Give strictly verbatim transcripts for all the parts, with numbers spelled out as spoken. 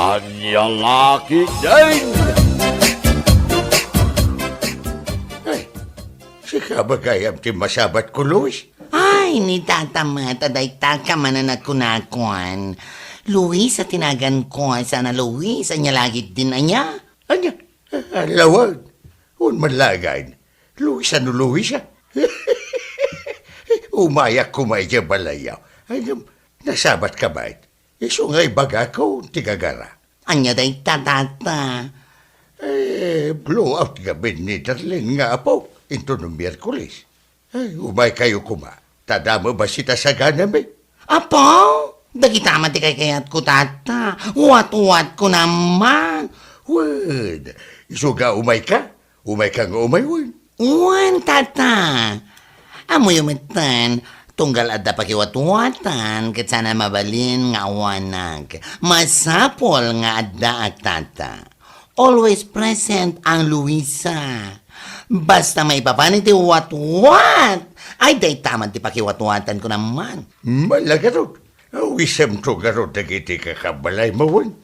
Ania la ketdin? Ay, sika ba gayam ti masabatko, Luis? Ay, ni Tata met, a dayta ka manen a kunakuan. Luis a ti naganko, saan a Luis, ania la ketdin, ania? Ania? Alawag? Wen man laeng, Luis a no Luis a. Umayak koma idiay balayyo. Ay, ngem, nasabatka met? Isu nga ibagakon ti gagara. Ania dayta, Tata? Eh, blow out ngamin ni Darlene nga apo, inton Miyerkules. Ay, umaykayo koma. Ta adda met bassit a saganami. Apo, dagita met ti kaykayatko, Tata. Watwatko naman. Wen, isu nga umayka? Umayka nga umay wen? Wen, Tata. Ammoyo metten, tunggal adda pakiwatwatan, ket saan a mabalin nga awanak. Masapul nga addaak, Tata. Always present ang Luisa. Basta maipapan iti watwat, ay dayta met ti pakiwatwatanko naman. Mala garud, awisemto garud dagiti kakabbalaymo wen.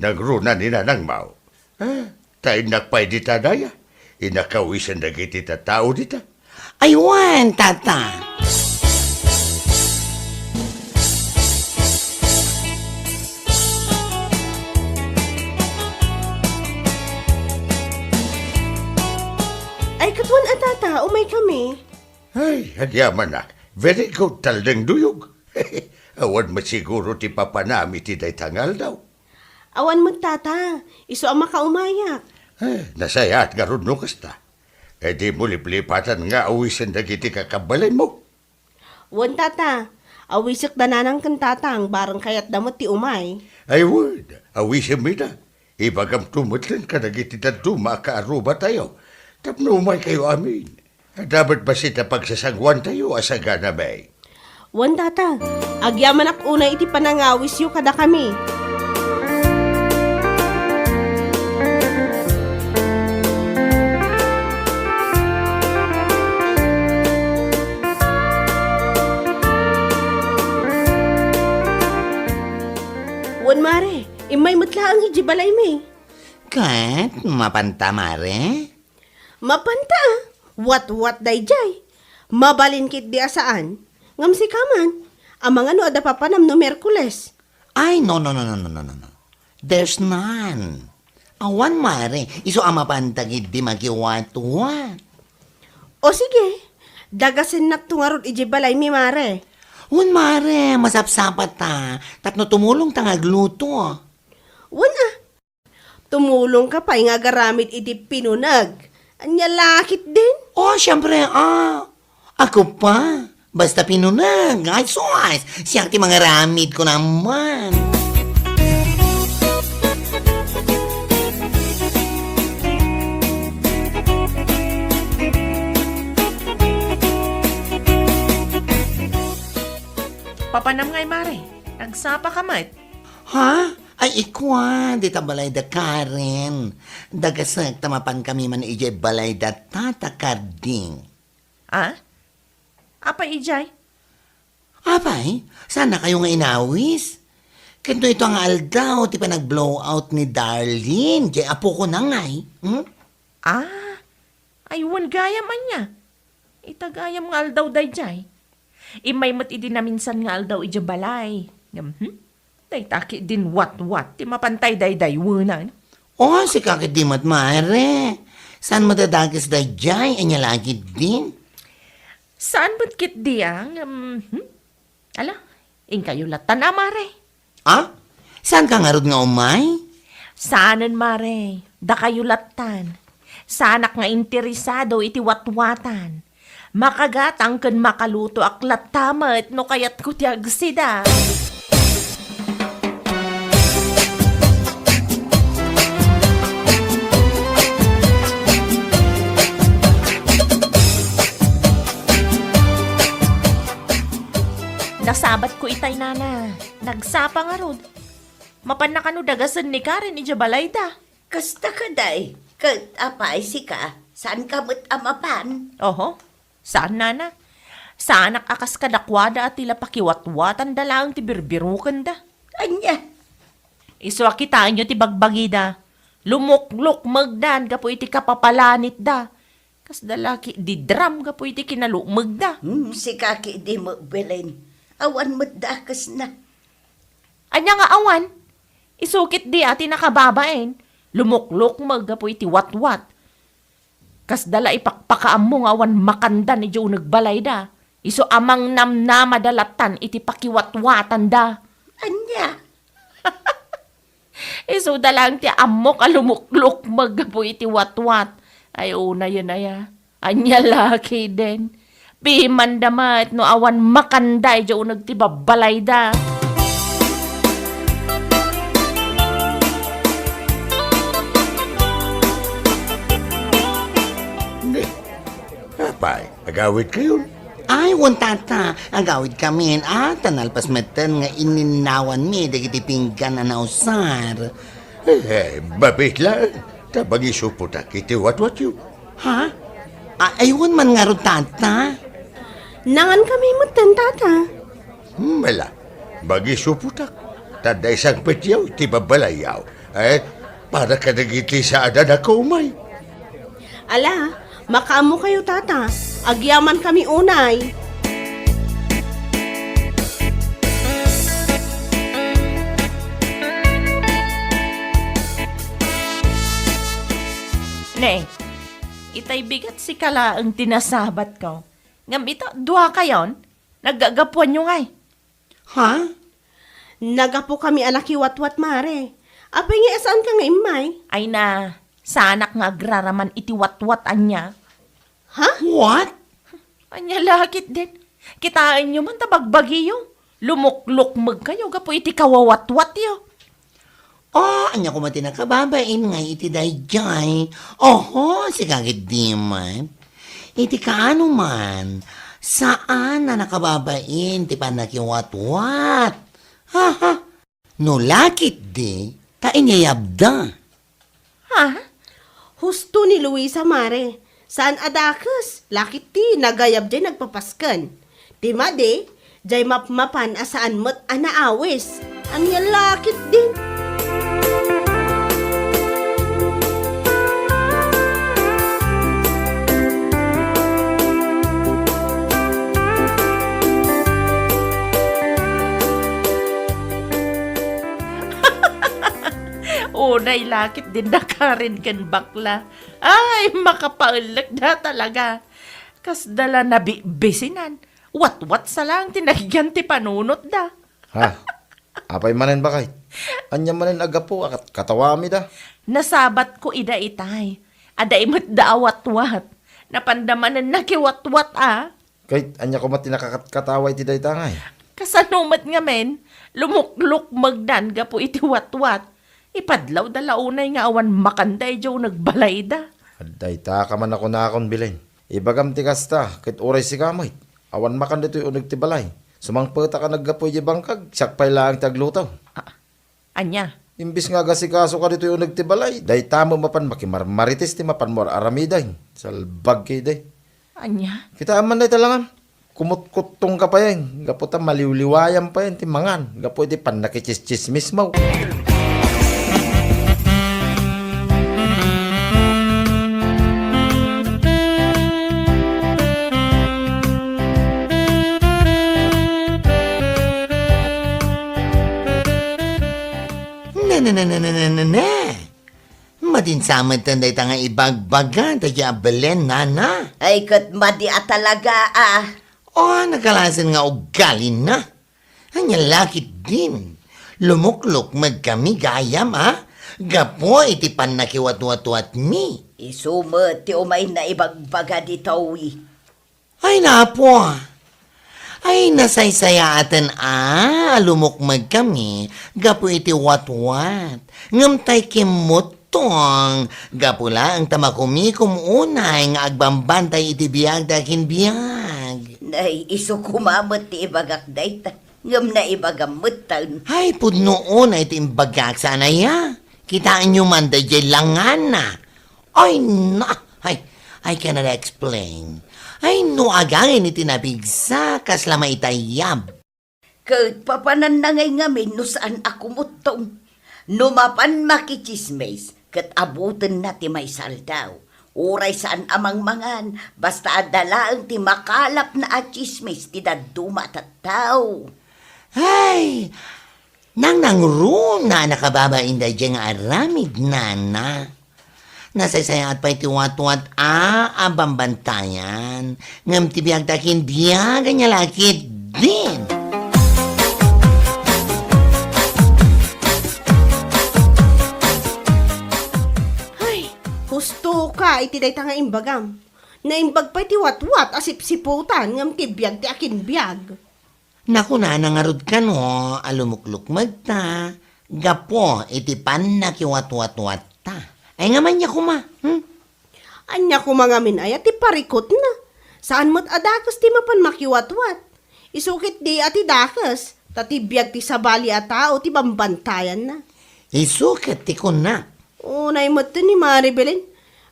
Nagruna ni nanangmo. Ah, ta innak pay dita daya. Innak awisen dagiti tattao dita. Ay wen, Tata. Ay, ket wen a, Tata, umaykami. Ay, agyamanak. Very good, Taldeng Duyog. Awan met siguro ti papanam iti dayta nga aldaw. Awan met, Tata. Isu a makaumayak. Eh, nasayaat ngarud no kasta. Eh, dimo liplipatan nga awisen dagiti kakabbalaymo. Wen, Tata. Awisek da nanang ken tatang, bareng kayatda met ti umay. Ay, wen, awisemmi da. Ibagamto metten kadagiti dadduma a kaarrubatayo tapno umaykayo amin. Adda met bassit a pagsasangoantayo a saganami. Wen, Tata, agyamanak unay iti panangawisyo kadakami. Wen, Mare, immay met laeng idiay balaymi. Ket, mapanta, Mare? Mapanta, a. Watwat daydiay. Mabalin ketdi a saan. Ngem sika man, amangan no adda papanam no Miyerkules? Ay, no, no, no. There's none. Awan, Mare. Isu a mapanta ketdi makiwatwat. O sige, dagasennakto ngarud idiay balaymi, Mare. Wen, Mare, masapsapata. Tapno tumulongta nga agluto. Wen, a. Tumulongka pay nga agaramid iti pinuneg. Ania la ketdin? Oh, siempre, a. Ako pa. Basta pinuneg. Ay, sus! Siak ti mangaramid ko naman. Papanam ngay, Mare. Nagsapa ka met. Ha? Ay, ikua, dita balay da Karen. Dagasek ta mapankami man idiay balay da Tata Carding. Ah? Apay idiay? Apay, saannakayo nga inawis? Ket no ita nga aldaw ti panag-blow out ni Darlene, diay apokon ngay. Hmm? Ah, ay wen gayam ania. Ita gayam nga aldaw daydiay. Immay met idi naminsan nga aldaw idiay balay. Ngem, hmm? Dayta ketdin watwat ti mapantay daydaywenan. Oh, sika ketdi met, Mare. Saan met a dagas daydiay? Ania la ketdin? Saan met ketdi, a, ngem, hmm? Ala, inkayo lattan a, Mare. Ah? Saanka ngarud nga umay? Saanen, Mare. Dakayo lattan. Saanak nga interesado iti watwatan. Makagatang ken makalutoak latta met no kayatko ti agsida. Nasabatko itay, nana. Nagsapa ngarud. Mapanna kano dagasen ni Karen idiay balayda. Kasta kadi, ket apay sika, saanka met a mapan? Oho, saan, nana. Saanak a kas kadakuada a ti la pakiwatwatanda laeng ti birbirokenda. Ania? Isu a kitaenyo ti bagbagida. Lumuklukmegdan gapu iti kapapalanitda. Kasda la ketdi drum gapu iti kinalukmegda. Hmm, sika ketdi met, Belen. Awan met dakesna. Ania nga awan? Isu ketdi a ti nakababain. Lumuklukmeg gapu iti watwat. Kasda la ipakpakaammo nga awan makandan idiay uneg balayda. Isu a mangnamnamada lattan iti pakiwatwatanda. Ania? Isuda laeng ti ammok a lumuklukmeg gapu iti watwat. Ay, unayen aya. Ania la ketdin? Pimanda met no awan makanda idiay uneg ti babbalayda. Apay, agawidkayon? Ay, wen, tata, agawidkamin, a, ta nalpas metten nga inninnawanmi dagiti pinggan a nausar. Eh, mabit laeng, ta mangisuputak iti watwatyo. Ha? A-, ay, wen man ngarud, tata? Nangankami metten, tata. Hmm, ala, mangisuputak, ta adda isangpetyo iti babbalayyo. Eh, para kadagiti saanan a kaumay. Ala, makaammokayo, tata. Agyamankami unay. Ne, itay bigat sika laeng ti nasabatko. Ngem ita, duakayon, naggagapuanyo ngay. Ha? Nagapokami a nakiwatwat, mare. Apay nga saanka nga immay? Ay na, saanak nga agraraman iti watwat ania. Ha? What? Ania la ketdin? Kitaenyo man ta bagbagiyo. Lumuklukmegkayo gapu iti kawawatwatyo. Oh, ania koma ti nakababain ngay iti daydiay? Oho, sika ketdi met. Iti kaano man, saan a nakababain ti pannakiwatwat. Ha, ha. No la ketdi, ta inyayabda. Ha? Husto ni Luisa, mare. Saan a dakes, la ketdi nagayab diay nagpapasken. Ti madi, diay mapmapan a saan met a naawis. Ania la ketdin? Unay la ketdin da Karen ken bakla. Ay, makapaellekda talaga. Kasda la nabibisinan. Watwat sa laeng ti nagyan ti panunotda. Ha? Apay manen, baket? Ania manen a gapu a kat-, katawamida? Nasabatko ida itay. Adda met da a watwat. Napanda manen nakiwatwat a. Ket ania koma ti nakakatkatawa iti dayta ngay? Kasano met ngamin, lumuklukmegdan gapu iti watwat. Ipadlawda la unay nga awan makanda idiay uneg balayda. Dayta ka man a kunakon, Belen. Ibagam ti kasta, ket uray sika met, awan makan ditoy uneg ti balay. Sumangpetak a naggapu idiay bangkag, siak pay laeng ti agluto. Ah, ania? Imbes nga agasikasoka ditoy uneg ti balay, dayta met mapan makimarmarites ti mapanmo ar-aramiden. Salbag ketdi. Ania? Kitaem man dayta langam. Kumutkuttongka payen, gapu ta maliwliwayam payen ti mangan, gapu iti pannakitsistsismismo. Ne, ne, ne, ne, ne, ne, ne, ne. Madin sa metten dayta nga ibagbaga daydiay a Belen, nana. Ay, ket madi a talaga, a. O, nagkalasen nga ugalina. Ania la ketdin? Lumuklukmegkami gayam, a? Gapu iti pannakiwatwatwatmi. Isu met ti umayna ibagbaga ditoy. Ay, napo. Ay, nasaysayaaten a lumukmegkami gapu iti watwat. Ngem tay kimmuttong, gapu laeng ta makumikom unay nga agbambantay iti biagda ken biag. Nay, isu koma met ti ibagak dayta. Ngem naibagam metten. Ay, pudno unay ti imbagak, saan aya? Kitaenyo man daydiay langana. Ay, na! Ay, I cannot explain. Ay, no agangin iti napigsa, kasla maitayab. Ket papananna ngay ngamin no saan a kumuttong. No mapan makitsismis, ket abutenna ti maysa aldaw. Uray saan a mangmangan, basta adda laeng ti makalapna a tsismis ti dadduma a tattao. Ay, nangnangruna a nakababain daydiay nga aramid, nana. Nasaysayaat pay ti watwat a, a bambantayan, ngem ti biag ti akinbiag ania la ketdin. Ay, husto ka iti dayta nga imbagam. Naimbag pay ti watwat a sipsiputan ngem ti biag ti akinbiag. Nakunana ngarud kano a lumuklukmegta gapu iti pannakiwatwatwatta. Ay, ngem ania koma, hmm? Ania koma ngamin aya ti parikutna? Saan met a dakes ti mapan makiwatwat. Isu ketdi a ti dakes, ta ti biag ti sabali a tao ti bambantayanna. Isu ket ti kunna. Unay met ni Mari Belen.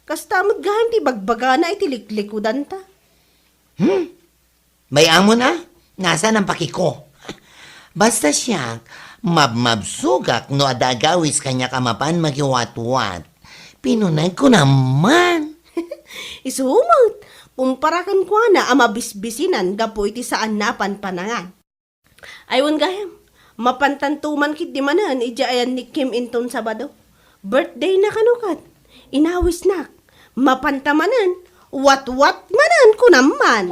Kasta met gayam ti bagbagana iti liklikudanta. Hmm? Bay-amon a, nasaan a pakiko? Basta siak, mabmabsogak no adda agawis kaniak a mapan makiwatwat. Pinunegko naman. Isu met, kumpara kenkuana a mabisbisinan gapu iti saanna a panpanangan. Ay, wen gayam, mapantanto man ketdi manen idiay ayan ni Kim inton Sabado. Birthday na kano ket. Inawisnak. Mapanta manen, watwat manen kunam man.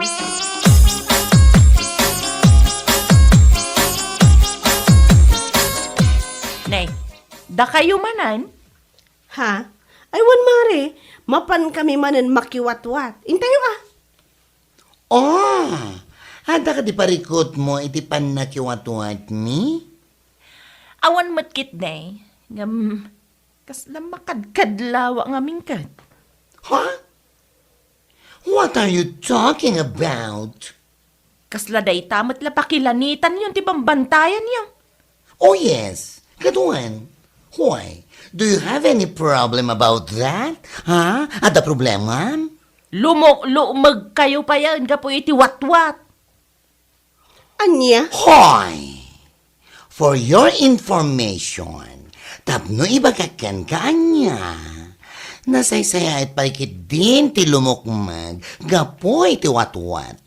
Nay, dakayo manen? Ha? Ay, wen, Mare, mapan kami manen makiwatwat. Intayo, a. Oh, adda kadi parikutmo iti pannakiwatwatmi? Awan met ketdi, ngem kasla makadkadlawa ngamin ket. Ha? What are you talking about? Kasla dayta met la pakilanitanyo ti bambantayanyo. Oh, yes. Kaduan. Why? Do you have any problem about that? Ha? Adda problemam? Lumukmegkayo payen gapu iti watwat. Ania? Hoy! For your information, tapno ibagak kenka ania, nasaysayaat pay ketdin ti lumukmeg gapu iti watwat.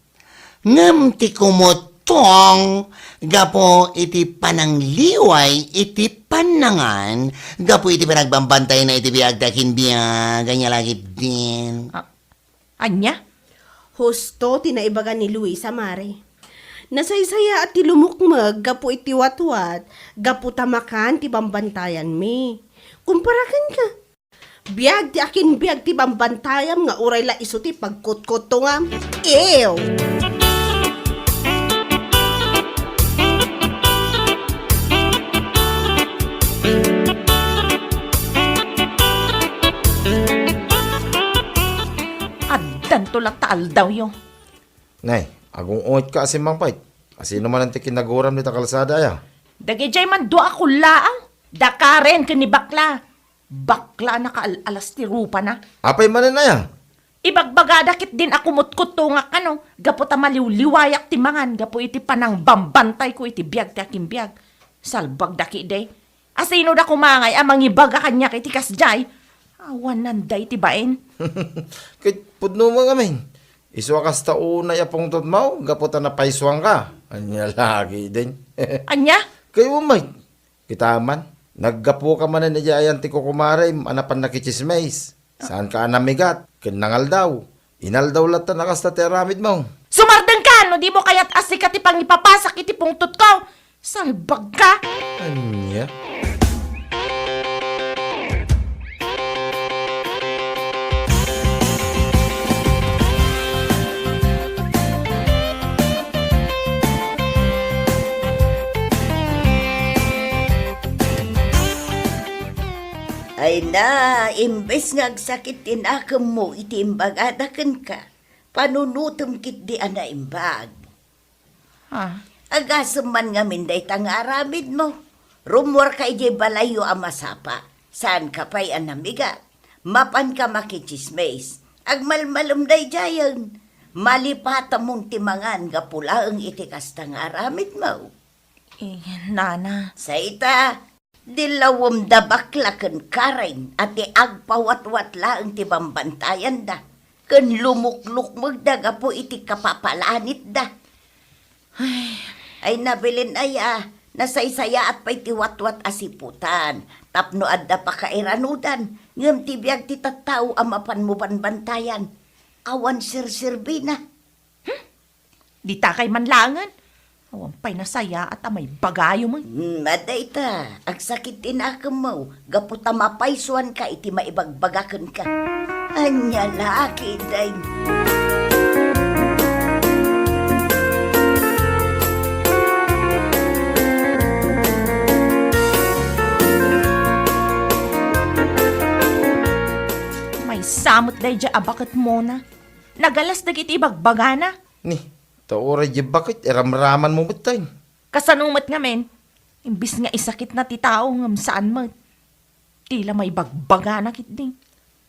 Ngem ti kumutong gapu iti panangliway iti pannangan, gapu iti panagbambantayan iti biag ti akinbiag, ania la ketdin. A-, ania? Husto ti naibaga ni Luisa, Mare. Nasaysayaat ti lumukmeg gapu iti watwat, gapu ta makan ti bambantayanmi. Kumpara kenka, biag ti akinbiag ti bambantayam nga uray la isu ti pagkutkuttongam. Ew! Addanto latta aldawyo. Nay, agung-ungetka a simmangpet. Asino manen ti kinaguram dita kalsada, aya? Dagidiay man dua a kullaang. Da Karen ken ni Bakla. Bakla a nakaal-alas ti rupana. Apay manen aya? Ibagbagada ketdin a kumutkuttongak kano, gapu ta maliwliwayak ti mangan gapu iti panangbambantayko iti biag ti akinbiag. Salbagda ketdi. Asino da koma ngay a mangibaga kaniak iti kasdiay? Awanan dayta bain. Ket pudno met ngamin. Isu a kasta unay a pungtotmo, gapu ta napaysuanka. Ania la ketdin? Ania? Kayatmo met. Kita man, naggapuka manen idiay ayan ti kukumarem a napan nakitsismis. Saanka a namigat ken nangaldaw. Inaldaw latta a kasta ti aramidmo. Sumardengka no dimo kayat a sika ti pangipapasak iti pungtotko. Salbagka! Ania? Ay na, imbes nga agsakit ti nakemmo iti imbagada kenka, panunotem ketdi a naimbag. Ah. Agasem man ngamin dayta nga aramidmo. Rummuarka idiay balayyo a masapa. Saanka pay a namigat. Mapanka makitsismis. Agmalmalem daydiayen. Malipatamon ti mangan gapu laeng iti kasta nga aramidmo. Eh, nana. Sayta, Di lawemda bakla ken karain a ti agpawatwat laeng ti bambantayanda, ken lumuklukmegda gapu iti kapapalanitda. Ay, ay, nabilin aya, nasaysayaat pay ti watwat a siputan, tapno adda pakairanudan, ngem ti biag ti tattao a mapan mo banbantayan, awan serserbina. Hmm? Ditakay man laengen. Awan pay nasayaat a maibagayo met. Hmm, adda ita, agsakit ti nakemmo, gapu ta mapaysuanka iti maibagbagakenka. Ania la, kiday. Maysa met daydiay a baket, Mona. Nagalas dagiti ibagbagana. Ni, ta uray di baket, iramraman mo met tay. Kasano met ngamin? Imbis nga isakitna ti tao, ngem saan met. Ti la maibagbagana ketdi.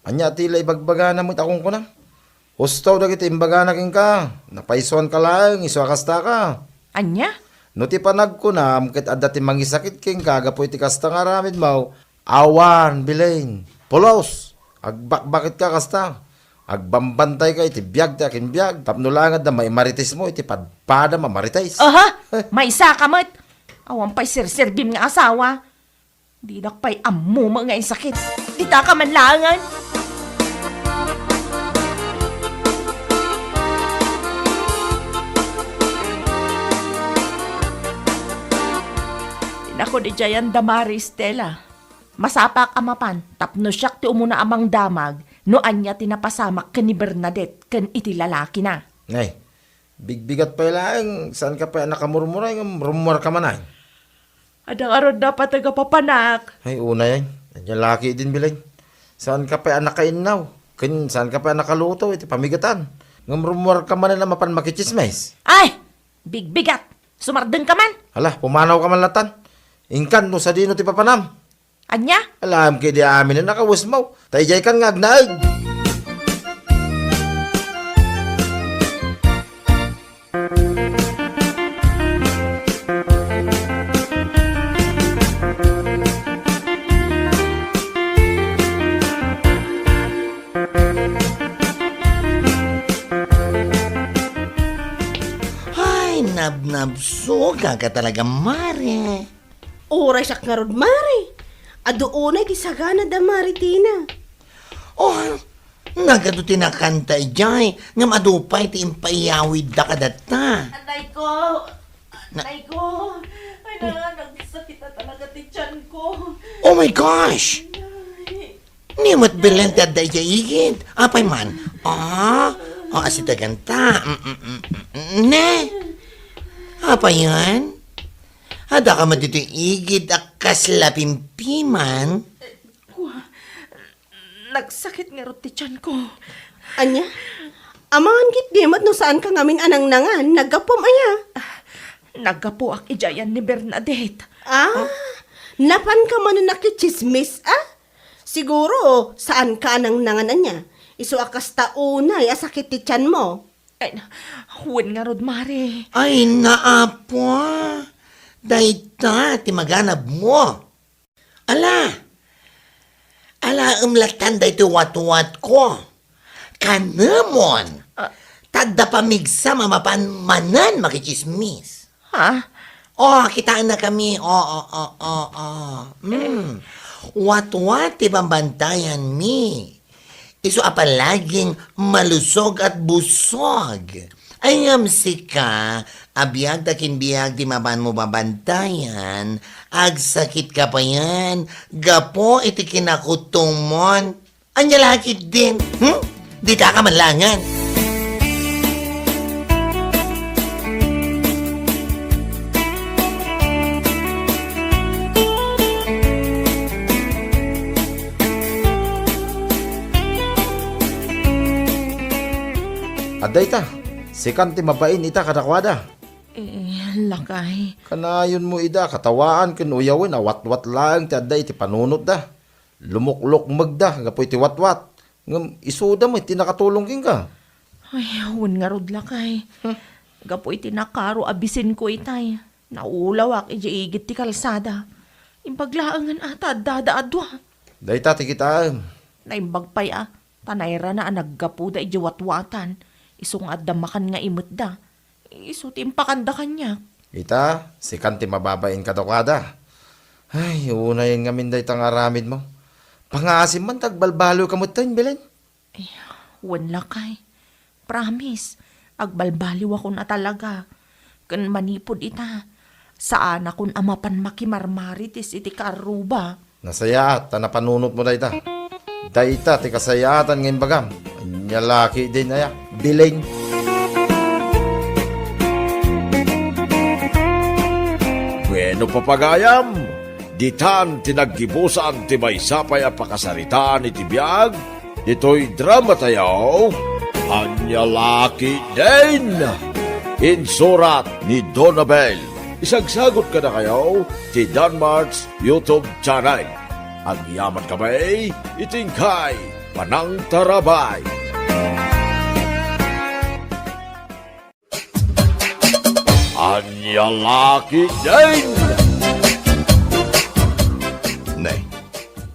Ania ti la ibagbagana met a kunkunam? Husto dagiti imbagana kenka, napaysuanka laeng, isu a kastaka. Ania? No ti panagkunam ket adda ti mangisakit kenka gapu iti kasta nga aramidmo, awan, Belen. Pulos! Agbakbaketka kasta. Agbambantayka iti biag ti akinbiag, tapno laeng adda maimaritesmo iti padpadam a marites. Aha! Eh. Maysaka met! Awan pay serserbim nga asawa. Dinak pay ammo met nga isakit. Ditaka man laengen. Inakon idiayan da Mari Estela. Masapak a mapan tapno siak ti umuna a mangdamag no ania ti napasamak ken ni Bernadette ken iti lalakina. Ay, bigbigat pay laeng, saanka pay a nakamurmuray ngem rummuarka manen. Adda ngarud napateg a papanak. Ay, unay, ay. Ania la ketdin, Belen. Saanka pay a nakainnaw, ken saanka pay a nakaluto iti pamigatan. Ngem rummuarka manen a mapan makitsismis. Ay! Bigbigat! Sumardengka man! Hala, pumanawka man latan. Inkan no sadino ti papanam. Ania? Alam ketdi amin a nakawesmo. Ta idiaykan nga agnaed. Ay, nabnabsogak talaga, Mare. Uray siak ngarud, Mare. Adu unay ti sagana da Mare Tina. Oh, nagadu ti nakanta idiay, ngem adu pay ti impaiyawidda kadatta. Anay ko! Na- Anay ko! Ay, na, nagsakit na talaga ti tiyan ko. Oh my gosh! Ay. Ni met Belen ti adda idiay igid. Apay man? Ah, oh, asitaganta. Mm, mm, mm, mm, ne? Apay yan? Adda ka met ditoy igid a kasla pimpiman? Kua, nagsakit ngarud ti tiyan ko. Ania? Amangan ketdi met no saanka ngamin a nangnangan, naggapuam aya? Ah, naggapuak idiayan ni Bernadette. Ah, napanka manen a kitsismis, ah? Siguro, saanka a nangnangan ania? Isu a kasta unay a sakit ti tiyanmo. Ay, wen ngarud, Mare. Ay, naapo. Dayta ti maganabmo. Ala! Alaem latan daytoy watwatko. Kanemon! Ah. Ta adda pamigsam a mapan manen makitsismis. Ha? Oh, kitaennakami. Oh, oh, oh, oh, oh. Mm. Watwat ti bambantayanmi. Isu a palaging malusog at busog. Ay, ngem sika, a biag ta kinbiag ti mapanmo babantayan, agsakitka payen gapu iti kinakutomon. Ania la ketdin? Hmm? Ditaka man laengen. Adda ita, sikan ti mabain ita kadakuada. Eh, lakay. Kanayonmo ida katawaan ken uyawen a watwat laeng ti adda iti panunotda. Lumuklukmegda gapu iti watwat, ngem isuda met ti nakatulong kenka. Ay, wen ngarud, lakay. Hmm. Gapu iti nakaro a bisinko itay, naulawak idiay igid ti kalsada. Imbag laengen a ta addada a dua. Dayta ti kitaem. Naimbag pay a, ta nairana a naggapuda idiay watwatan, isu nga adda makan nga imetda. Isu ti impakanda kaniak. Ita, sikan ti mababain kadakuada. Ay, unayen ngamin dayta nga aramidmo. Pangaasim man ta agbalbaliwka metten, Belen. Ay, wen, lakay. Promise, agbalbaliwakon a talaga. Ken manipud ita, saanakon a mapan makimarmarites iti kaarruba. Nasayaat ta napanunotmo dayta. Dayta ti kasayaatan nga imbagam. Ania la ketdin aya, Belen. Bueno, papagayam, ditan ti naggibusan ti maysa pay a pakasaritaan iti biag ditoy dramatayo, Ania la ketdin. Insurat ni Donabel. Isagsagot kadakayo ti Danmart's YouTube channel. Agyaman kami iti inkay panangtarabay. Ania la ketdin! Ne,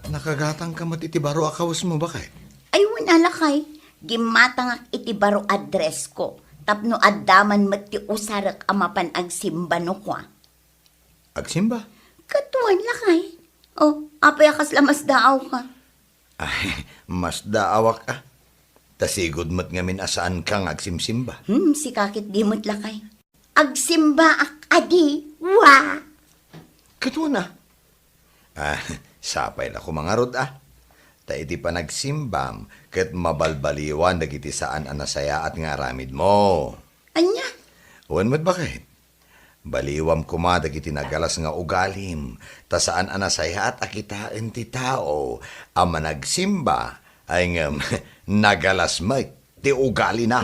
nakagatangka met iti baro a kawesmo, baket? Ay, wen a, lakay, gimmatangak iti baro a dresko tapno adda man met ti usarek a mapan agsimba no kua. Agsimba? Ket wen, lakay. O, apay a kasla masdaawka? Ay, masdaawak a. Ta sigud met ngamin a saanka nga agsimsimba. Hmm, sika ketdi met, lakay. Agsimbaak a di, wa! Ket wen a. Ah, sapay la koma ngarud a. Ta iti panagsimbam, ket mabalbaliwan dagiti saan a nasayaat nga aramidmo. Ania? Wen met, baket. Baliwam koma dagiti nagalas nga ugalim, ta saan a nasayaat a kitaen ti tao a managsimba, ay ngem nagalas met ti ugalina.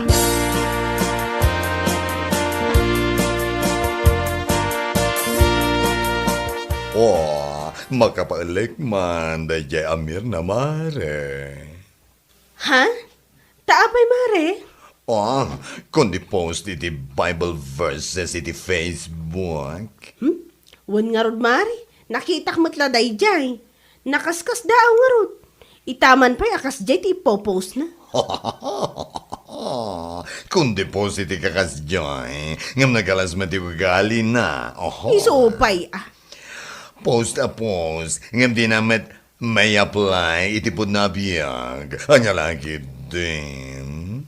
O, makapaelek man daydiay a Mirna, mare. Ha? Ta apay, mare? Ah, kundi post iti Bible verses iti Facebook. Hmm? Wen ngarud, mare. Nakitak met la daydiay. Nakaskasdaaw ngarud. Ita man pay a kasdiay ti ipopost na. Kundi post iti kakasdiay, ngem nagalas met ti ugalina. Oho. Isu pay, ah. Post a post, ngem dina met may-apply iti pudno a biag. Ania la ketdin?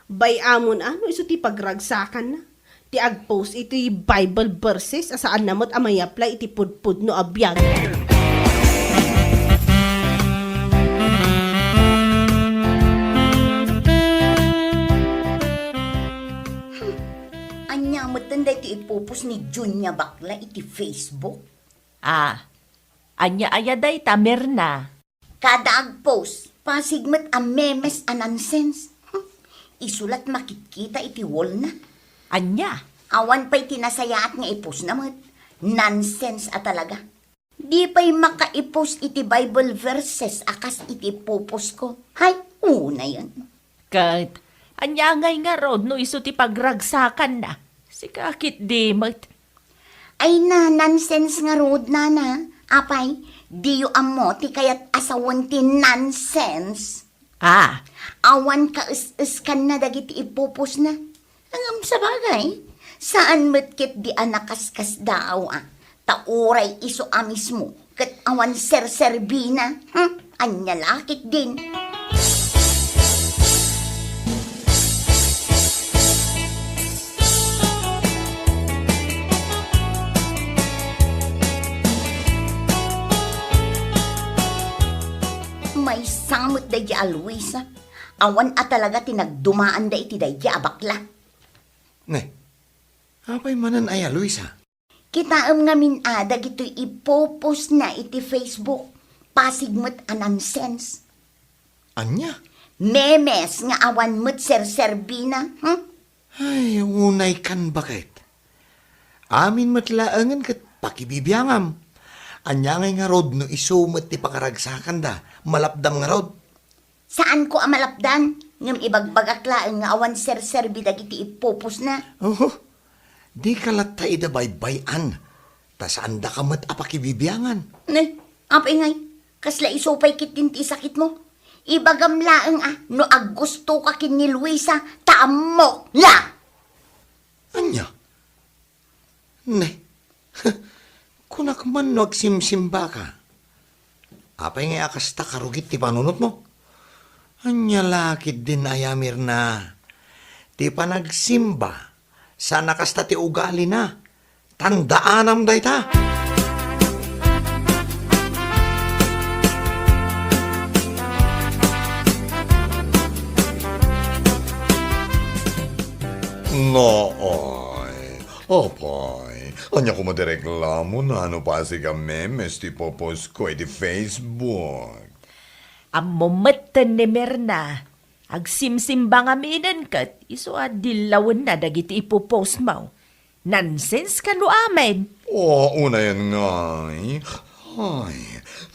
Bay-amon a no isu ti pagragsakanna ti agpost iti Bible verses a saanna met a may-apply iti pudpudno a biag. Ania metten daytoy ipopost ni Junia Bakla iti Facebook? Ah, ania aya dayta, Mirna? Kada agpost, pasig met a memes a nonsense. Hmm. Isu la't makitkita iti wall na. Ania? Awan pay ti nasayaat nga ipostna met. Nonsense a talaga. Di pay makaipost iti Bible verses a kas iti ipopostko. Hay, unayen. Ket, ania ngay ngarud no isu ti pagragsakanna? Sika ketdi met. Ay na, nonsense ngarud, nana. Apay, diyo ammo ti kayat a sawen ti nonsense? Ah. Awan kaes-eskanna dagiti ipopostna. Ngem sabagay, saan met ketdi a nakaskasdaaw a. Ta uray isu a mismo ket awan serserbina. Hmm? Ania la ketdin? Maysa met daydiay a Luisa. Awan a talaga ti nagdumaanda iti daydiay a bakla. Ne, apay manen aya, Luisa? Kitaem ngamin a dagitoy ipopostna iti Facebook. Pasig met a nonsense. Ania? Memes nga awan met serserbina, hmm? Ay, unaykan, baket. Amin met laengen ket pakibibiangam. Ania ngay ngarud no isu met ti pakaragsakanda? Malapdam ngarud? Saanko a malapdan, ngem ibagbagak laeng nga awan serserbi dagiti ipupusna. Oho, dika latta ida baybay-an. Ta saandaka met a pakibibiangan. Ne, apay ngay, kasla isu pay ketdin ti isakitmo? Ibagam laeng a no aggustoka ken ni Luisa, ta ammok la! Ania? Ne, kunak man no agsimsimbaka. Apay ngay a kasta karugit ti panunotmo? Ania la ketdin aya, Mirna? Ti panagsimba, saan a kasta ti ugalina. Tandaanam dayta. Naay, apay, ania koma ti reklamona no pasig a memes ti ipopost ko iti Facebook? Ammom metten ni Mirna, agsimsimba ngaminen ket isu a dillawenna dagiti ipopostmo. Nonsense kano amin. O, unayen ngay. Ay,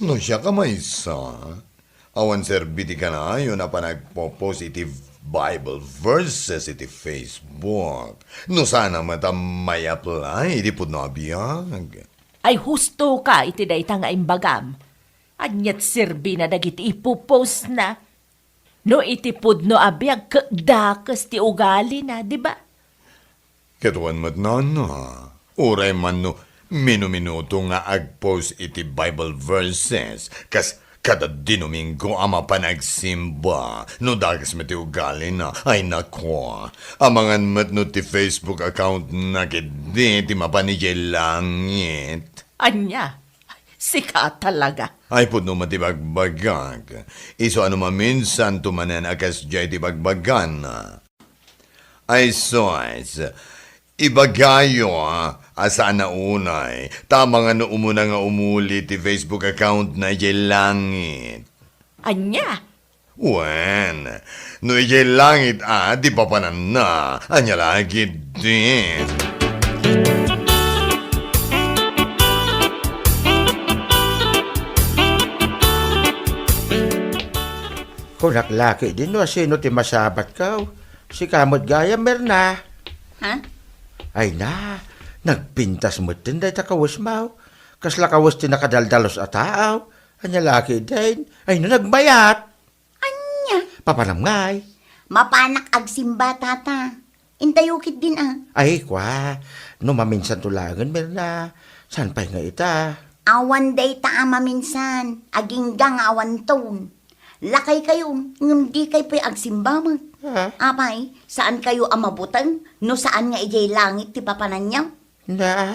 no siak a maysa, awan serbi ti kanayon a panagpopost iti Bible verses iti Facebook. No saan a met a may-apply iti pudno a biag. Ay, husto ka iti dayta nga imbagam. Aniat serbina dagiti ipopostna? No iti pudno a biag ket dakes ti ugalina, di ba? Ket wen met, nana, uray man no minuminuto nga agpost iti Bible verses, kas kada Domingo a mapan agsimba, no dakes met ti ugalina, ay nako, amangan met no ti Facebook account na ketdi ti mapan idiay langit. Ania? Sika talaga. Ay, pudno met ti bagbagak. Isu a no maminsanto manen a kasdiay ti bagbagana. Ay, sus, ibagayo a saan a unay, ta amangan no umuna nga umuli ti Facebook account na idiay langit. Ania? Wen, no idiay langit a ti papananna, ania la ketdin? Kunak la ketdin no asino ti masabatko. Sika met gayam, Mirna. Ha? Ay na, nagpintas metten dayta kawesmo. Kasla kawes ti nakadaldalus a tao. Ania la ketdin? Ay no, nagmayat. Ania? Papanam ngay? Mapanak agsimba, tata. Intayo ketdin a. Ay, kua, no maminsanto laengen, Mirna, saan pay nga ita? Awan dayta a maminsan, agingga nga awanton. Lakaykayo, ngem dikay pay agsimba met. Ah? Apay, saankayo a mabuteng no saan nga idiay langit ti papananyo? Na,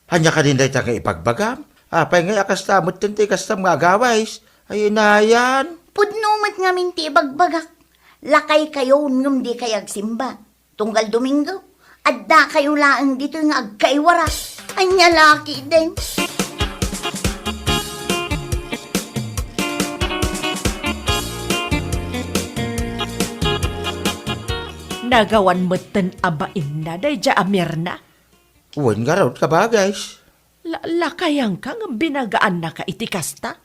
ania kadin dayta nga ibagbagam? Apay ngay a kasta metten ti kastam nga agawis? Ay, inayan. Pudno met ngamin ti ibagbagak. Lakaykayo ngem dikay agsimba. Tunggal Domingo, addakayo laeng ditoy nga agkaiwara. Ania la ketdin? Nagawan metten a bainna daydiay a Mirna. Wen ngarud, kabagis. La-, lakayanka ngem binagaannaka iti kasta?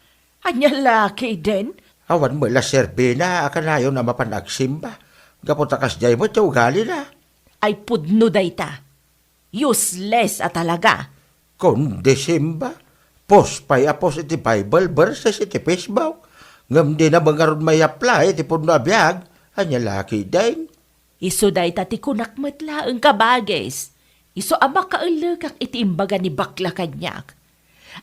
Ania la ketdin? Awan met la serbina a kanayon a mapan agsimba, gapu ta kasdiay met ti ugalina. Ay pudno dayta. Useless a talaga. Kundi simba, post pay a post iti Bible verses iti Facebook, ngem dina met ngarud may-apply iti pudno a biag. Ania la ketdin? Isu dayta ti kunak met laeng, kabagis. Isu a makaellekak iti imbaga ni bakla kaniak.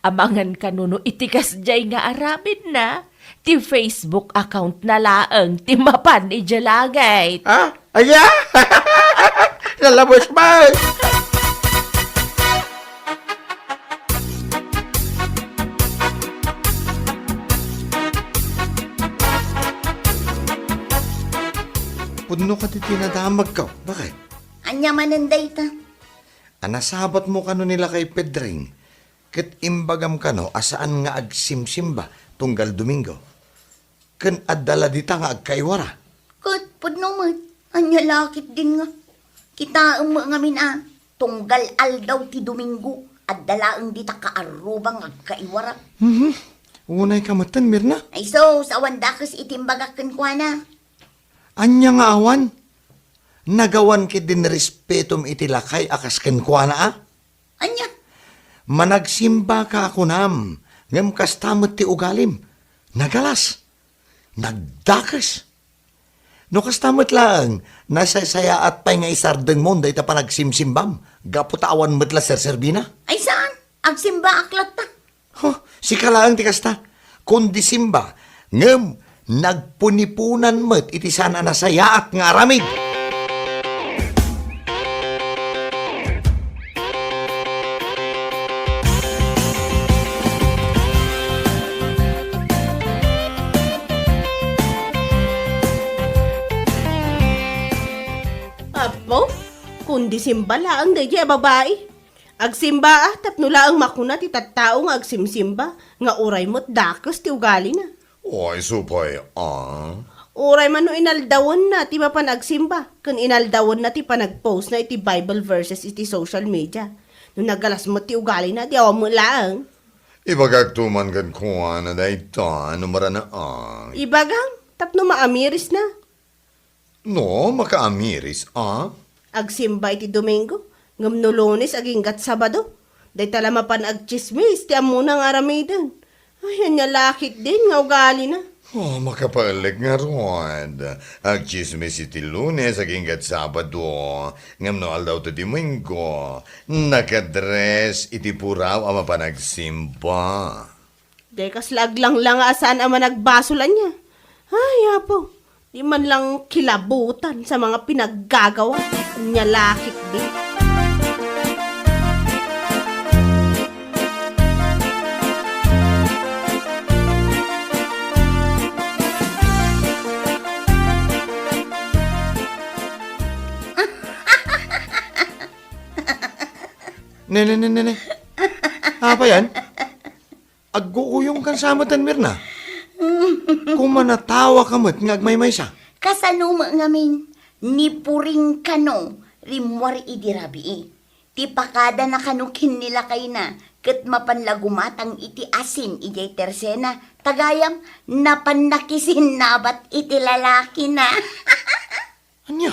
Amangan kano no iti kasdiay nga aramidna, ti Facebook account na laeng ti mapan idiay langit. Ah? Ania? Nalabes man! Pudno kadi ti nadamagko. Bakit? Ania manen dayta? A nasabatmo kano ni lakay Pedring, ket imbagam kano a saan nga agsimsimba tunggal Domingo. Ken adda la dita nga agkaiwara. Ket pudno met, ania la ketdin nga? Kitaem met ngamin a, tunggal aldaw ti Domingo, adda laeng dita kaarruba nga agkaiwara. Mhm. Unayka metten, Mirna? Ay sus, awan dakes iti imbagak kenkuana. Ania nga awan? Nagawan ketdin respetom iti lakay a kas kenkuana a? Ania? Managsimbaka a kunam, ngem kasta met ti ugalim. Nagalas. Nagdakes. No kasta met laeng, nasaysayaat pay nga isardengmon dayta panagsimsimbam, gapu ta awan met la serserbina. Ay saan, agsimbaak latta. Huh, sika laeng ti kasta. Kundi simba, ngem nagpuniponan met iti saan a nasayaat nga aramid. Apo, kundi simba laeng daydiay a babai. Agsimba a, tapno laeng makuna ti tattao nga agsimsimba, nga uray met dakes ti ugalina. Ay, supay, ah. Uray man no inaldawenna ti mapan agsimba, ken inaldawenna ti panagpostna iti Bible verses iti social media. No nagalas met ti ugalina, di awan met laeng. Ibagak to man kenkuana dayta, no maranaak. Ibagam, tapno maamirisna. No, makaamiris, a? Agsimba iti Domingo, ngem no Lunes aginggat Sabado, dayta la mapan agtsismis ti ammona nga aramiden. Ay, ania la ketdin nga ugalina. Oh, makapaelek ngarud. Agtsismis iti Lunes aginggat Sabado, ngem no aldaw ti Domingo, nakadres iti puraw a mapan agsimba. Dayta kasla aglanglang a saan a managbasol ania. Ay, Apo, di man lang kilabutan sa mga pinaggagawa. Ania la ketdi. Ne, ne, ne, ne, ne. Apay yan? Agguuyongkan sa met, Mirna. Kumanatawa ka met nga agmaymaysa. Kasano met ngamin, ni Puring kano rimmuar idi rabii. Ti pakadana kano ken ni lakayna, ket mapan la gumatang iti asin idiay tersena, ta gayam, napan nakisinnabat iti lalakina. Ania?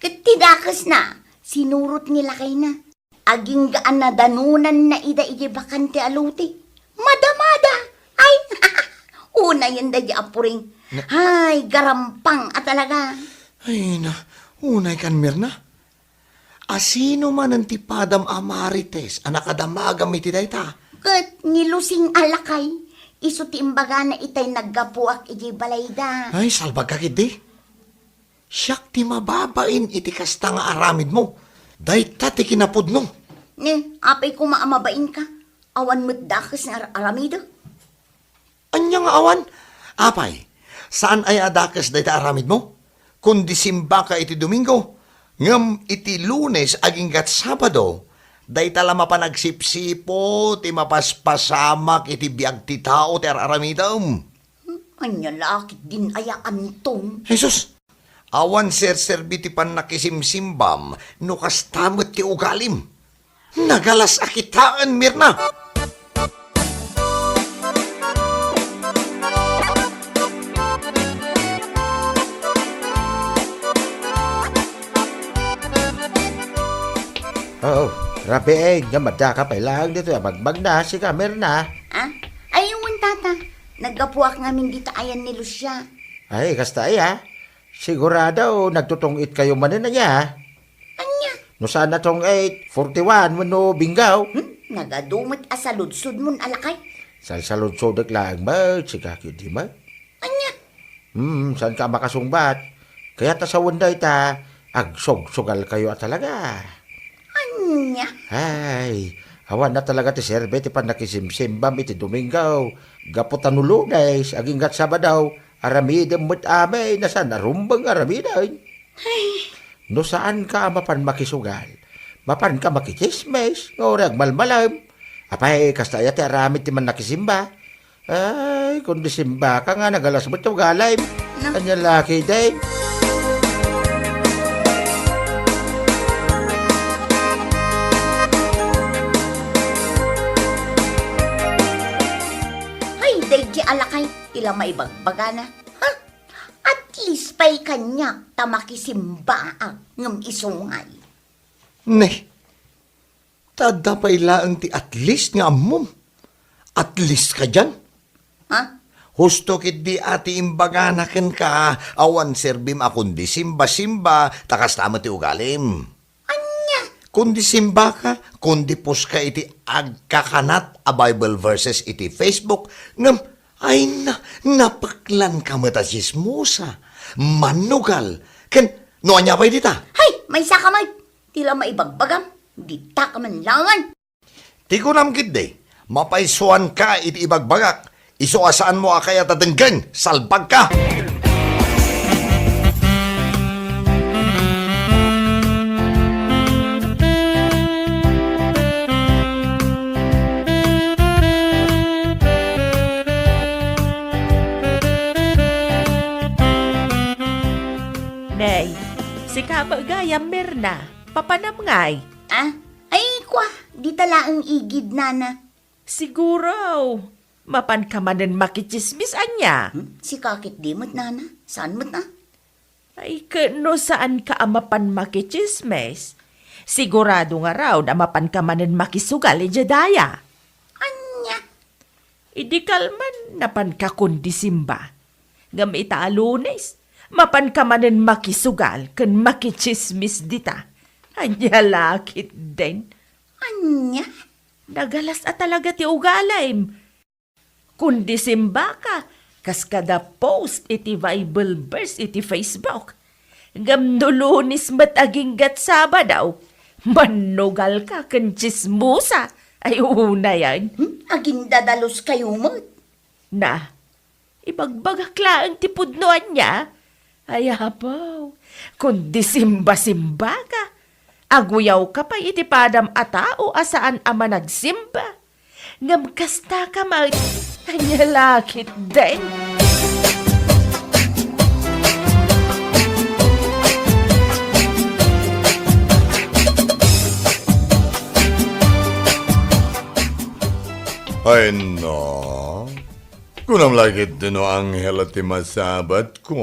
Ket ti dakesna, sinurot ni lakayna. Agingga a nadanonanna ida idiay bakante a lote. Madamada! Ay, unayen daydi a Puring. Na- Ay, garampang a talaga. Ay na, unay kan Mirna. Asino manen ti padam a marites a nakadamagam iti dayta? Ket ni Lusing a lakay, isu ti imbagana itay naggapuak idiay balayda. Ay, salbagka ketdi. Siak ti mababain iti kasta nga aramidmo. Dayta ti kinapudno. Ne, apay koma a mabainka? Awan met dakes nga ar-, aramidek? Ania nga awan? Apay, saan aya a dakes dayta aramidmo? Kundi simbaka iti Domingo, ngem iti Lunes aginggat Sabado, dayta la mapan agsipsiput ti mapaspasamak iti biag ti tao ti ar-aramidem. Hmm, ania la ketdin aya, Anton? Jesus! Awan serserbi ti pannakisimsimbam no kasta met ti ugalim. Nagalas a kitaen, Mirna! Oo, rabii, nga madaka pay laeng ditoy a bagbagna, sika, Mirna. Ah? Ay, wen, tata. Naggapuak ngamin dita ayan ni Lucia. Ay, kasta aya. Sigurado, nagtutong-it kayo manen aya. Ania? No saan a tong-it, forty-one wenno Bingaw? Hmm? Nagadu met a saludsodmon a lakay. Salsaludsodek laeng met, sika ketdi met. Ania? Hmm, saanka a makasungbat? Kayat a sawen dayta, agsugsugal kayo a talaga. Ania? Ay, awan a talaga ti serbi ti pannakisimsimbam iti Domingo. Gapu ta no Lunes, aginggat Sabado, aramidem met amin a saan a rumbeng nga aramiden. Ay. No saanka a mapan makisugal, mapanka makitsismis, nga uray agmalmalem. Apay, kasta aya ti aramid ti mannakisimba? Ay, kundi simbaka nga nagalas met ti ugalim. No. Ania la ketdi? Ay, daydi a lakay, ti la maibagbagana. Ha? At least pay kaniak ta makisimbaak ngem isungay. Ne, Ta adda pay laeng ti at least nga ammom. At least kadian. Ha? Husto ketdi a ti imbagana kenka, awan serbim a kundi simba-simba, ta kasta met ti ugalim. Ania? Kundi simbaka, kundi poska iti agkakanat a Bible verses iti Facebook, ngem, ay na, napaklanka met a tsismosa, manugal, ken no ania pay dita? Hay, maysaka met. Ti la maibagbagam, dita ka man laengen. Ti kunam ketdi, mapaysuanka iti ibagbagak, isu a saanmo a kayat a denggen, salbagka! Nay, sika met gayam, Mirna. Papanam ngay? Ah? Ay, kwa, dita laeng igid, nana. Siguro, mapanka manen makitsismis ania? Hmm? Sika ketdi met, nana? Saan met, ah? Ay, ket no saanka a mapan makitsismis, sigurado ngarud a mapanka manen makisugal idiay daya. Ania? Idi kalman, napanka kundi simba. Ngem ita a Lunes, mapanka manen makisugal ken makitsismis dita. Ania la ketdin? Ania? Nagalas a talaga ti ugalim. Kundi simbaka, kas kada post iti Bible verse iti Facebook. Ngem no Lunes met aginggat Sabado, mannugalka ken tsismosa. Ay, unayen. Hmm? Agindadalos kayo met. Na, ibagbagak laeng ti pudno ania? Ay, apo, kundi simba-simbaka. Aguyawka pay iti padam a tao a saan a managsimba. Ngem kastaka met, ania la ketdin? Ay, no. Kunam la ketdi no anghel ti masabatko.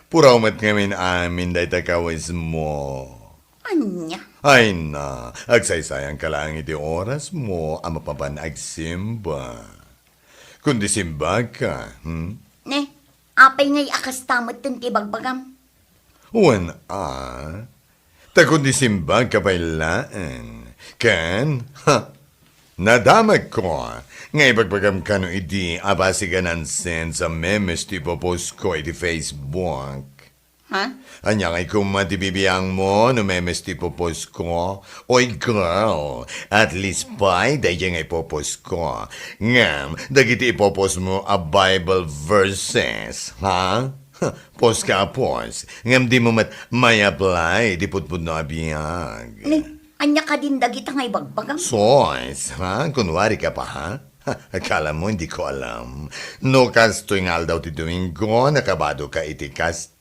Puraw met ngamin amin dayta kawismo. Ania? Ay na, agsaysayanka laeng iti orasmo a mapapan agsimba. Kundi simbaka, hmm? Ne, apay ngay a kasta met ti ibagbagam? Wen a, ta kundi simbagka pay laeng, ken, ha, nadamagko nga ibagbagam kano idi a basig a nonsense a memes ti ipoposko iti Facebook. Ha? Ania ngay koma ti bibiangmo no memes ti ipoposko? Oy, girl, at least pay daydiay nga ipoposko. Ngem, dagiti ipopostmo a Bible verses, ha? Post ka a post, ngem dimo met may-apply iti pudpudno a biag. Ni, ania kadin dagita nga ibagbagam? Sos, ha? Kunwari ka pa, ha? Ha, akala mo hindi ko alam? No kastoy nga aldaw ti Domingo, nakabado ka iti kasta.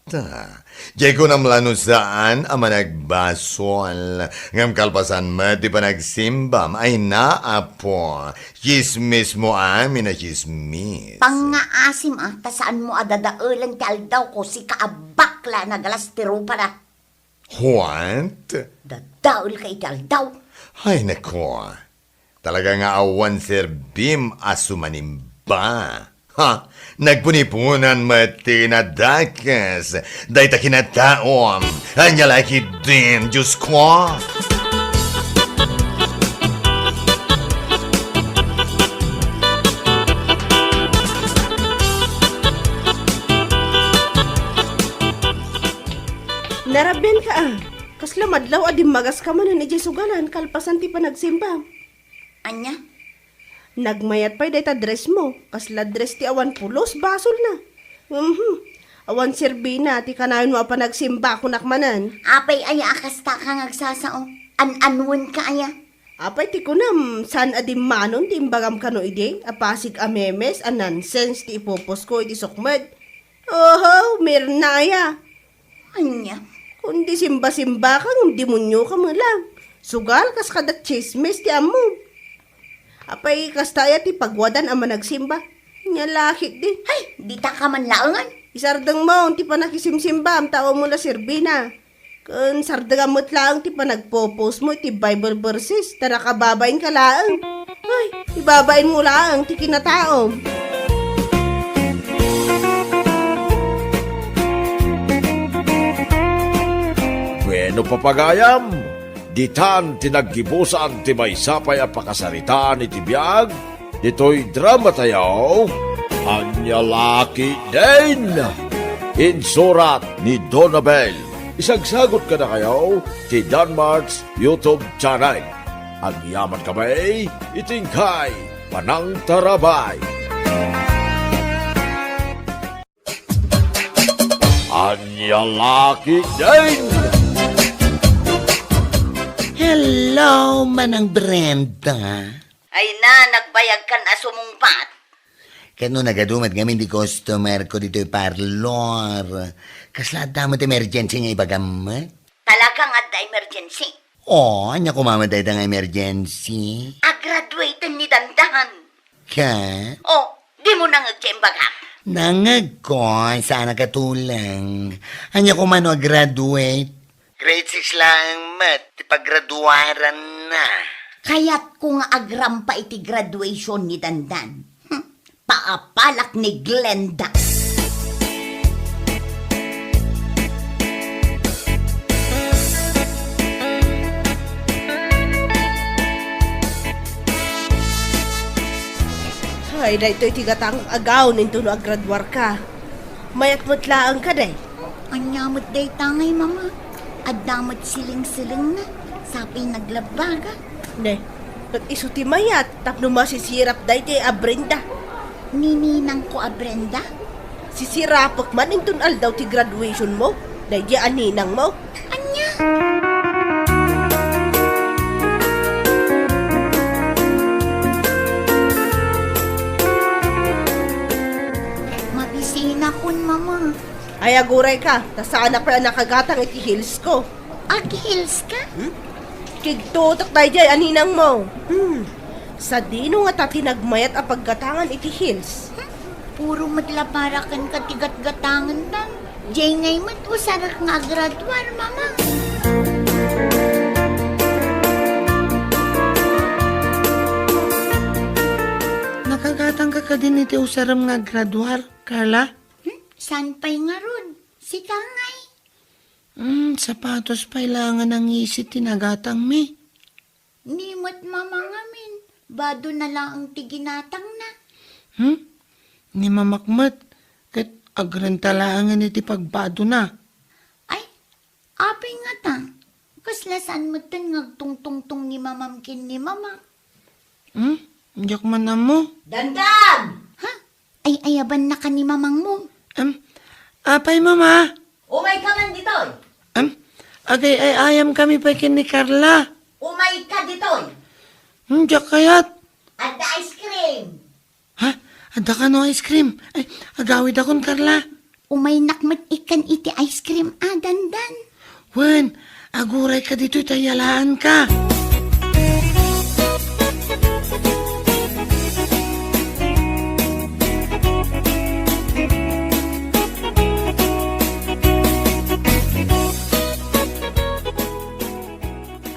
Diay kunam la no saan a managbasol, ngem kalpasan met ti panagsembam, ay na, Apo, tsismis mo amin a tsismis. Pangngaasim a, ta saan mo a dadaelen ti aldaw ko, sika a bakla a nagalas ti rupa na. What? Dadael ka iti aldaw? Ay, nako. Talaga nga awan serbim a sumanimba. Ha? Nagpuniponan met ti nadakes dayta kinataom. Ania la ketdin, Diyos ko? Narabian ka, ah. Kasla madlaw a dimmagas ka manen idiay sugalan kalpasan ti panagsimba. Ania? Nagmayat pay dayta dress mo. Kasla dress ti awan pulos, basol na. Mhm. Awan serbina ti kanayon mo a panagsimba, kunak manen. Apay aya a kasta ka nga agsasao? An-anuen ka aya? Apay ti kunam, saan a dimmanon ti imbagam kano idi a pasig a memes a nonsense ti ipopost ko iti sukmed? Oho, Mirna aya. Ania? Kundi simba-simba ka ngem demonio ka met lang. Sugal kas kada tsismis ti ammom. Apay kasta aya ti pagwadan a managsimba? Ania la ketdi. Hay, dita ka man laengen. Isardeng mo ti panakisimsimbam ta awan mo la serbina. Ken sardegam met laeng ti panagpo-post mo iti Bible verses, ta nakababain ka laeng. Ay, ibabain mo laeng ti kinataom. Bueno, papagayam, ditan ti naggibusan ti maysa pay a pakasaritaan iti biag ditoy dramatayo, Ania La Ketdin. Insurat ni Donabel. Isagsagot kadakayo ti Danmart's YouTube channel. Agyaman kami iti inkay panangtarabay. Ania La Ketdin! Hello, Manang Brenda. Ay na, nagbayag kan a sumungbat. Ket no nagadu met ngamin ti customer ko ditoy parlor, kasla adda met emergency nga ibagam met? Talagang adda emergency? O, ania koma met dayta nga emergency? Agraduaten ni Dandan. Ka? O, dimo nangeg ti imbagak? Nangegko, saan a katuleng. Ania koma no agraduate? Grade six laeng met ti paggraduaranna. Kayatko nga agrampa iti graduation ni Dandan. Hmm, paapalak ni Glenda. Ay, daytoy ti gatang a gown intono agraduarka. Mayat met laeng kadi. Ania met dayta ngay, Mama? Adda met siling-silingna. Sapay naglabbaga. Ne, ket isu ti mayat tapno masisirap daydi a Brenda. Ni ninangko a Brenda? Sisirapek man inton aldaw ti graduation mo, daydi a ninang mo. Ania? Mabisinakon, Mama. Ay, aguray ka, ta saan a pay a nakagatang iti heels ko. Ag-heels ka? Hmm? Kigtutok daydi a ninang mo. Hmm. Sadino ngata ti nagmayat a paggatangan iti heels? Hmm? Puro met la para kenka ti gatgatangendan. Diay ngay met usarek nga agraduar, Mama. Nakagatangka kadin iti usarem nga agraduar, Carla? Hmm? Saan pay ngarud? Sika ngay? Hmm, sapatos pay laeng a nangisit ti nagatangmi. Ni met Mama ngamin, badona laeng ti ginatangna. Hmm? Ni Mamak met, ket agrenta laengen iti pagbadona. Ay, apay ngata? Kasla saan metten nga agtungtungtong ni Mamam ken ni Mamak? Hmm? Diak man ammo. Dandan! Ha? Ay-ayabannaka ni Mamangmo? Em, apay, Mama? Umayka man ditoy. Em, agay-ay-ayamkami pay ken ni Carla. Umayka ditoy. Hmm, diak kayat. Adda ice cream. Ha? Adda kano ice cream? Ay, agawidakon, Carla. Umaynak met ikkan iti ice cream a, Dandan. Wen, agurayka ditoy ta iyalaanka.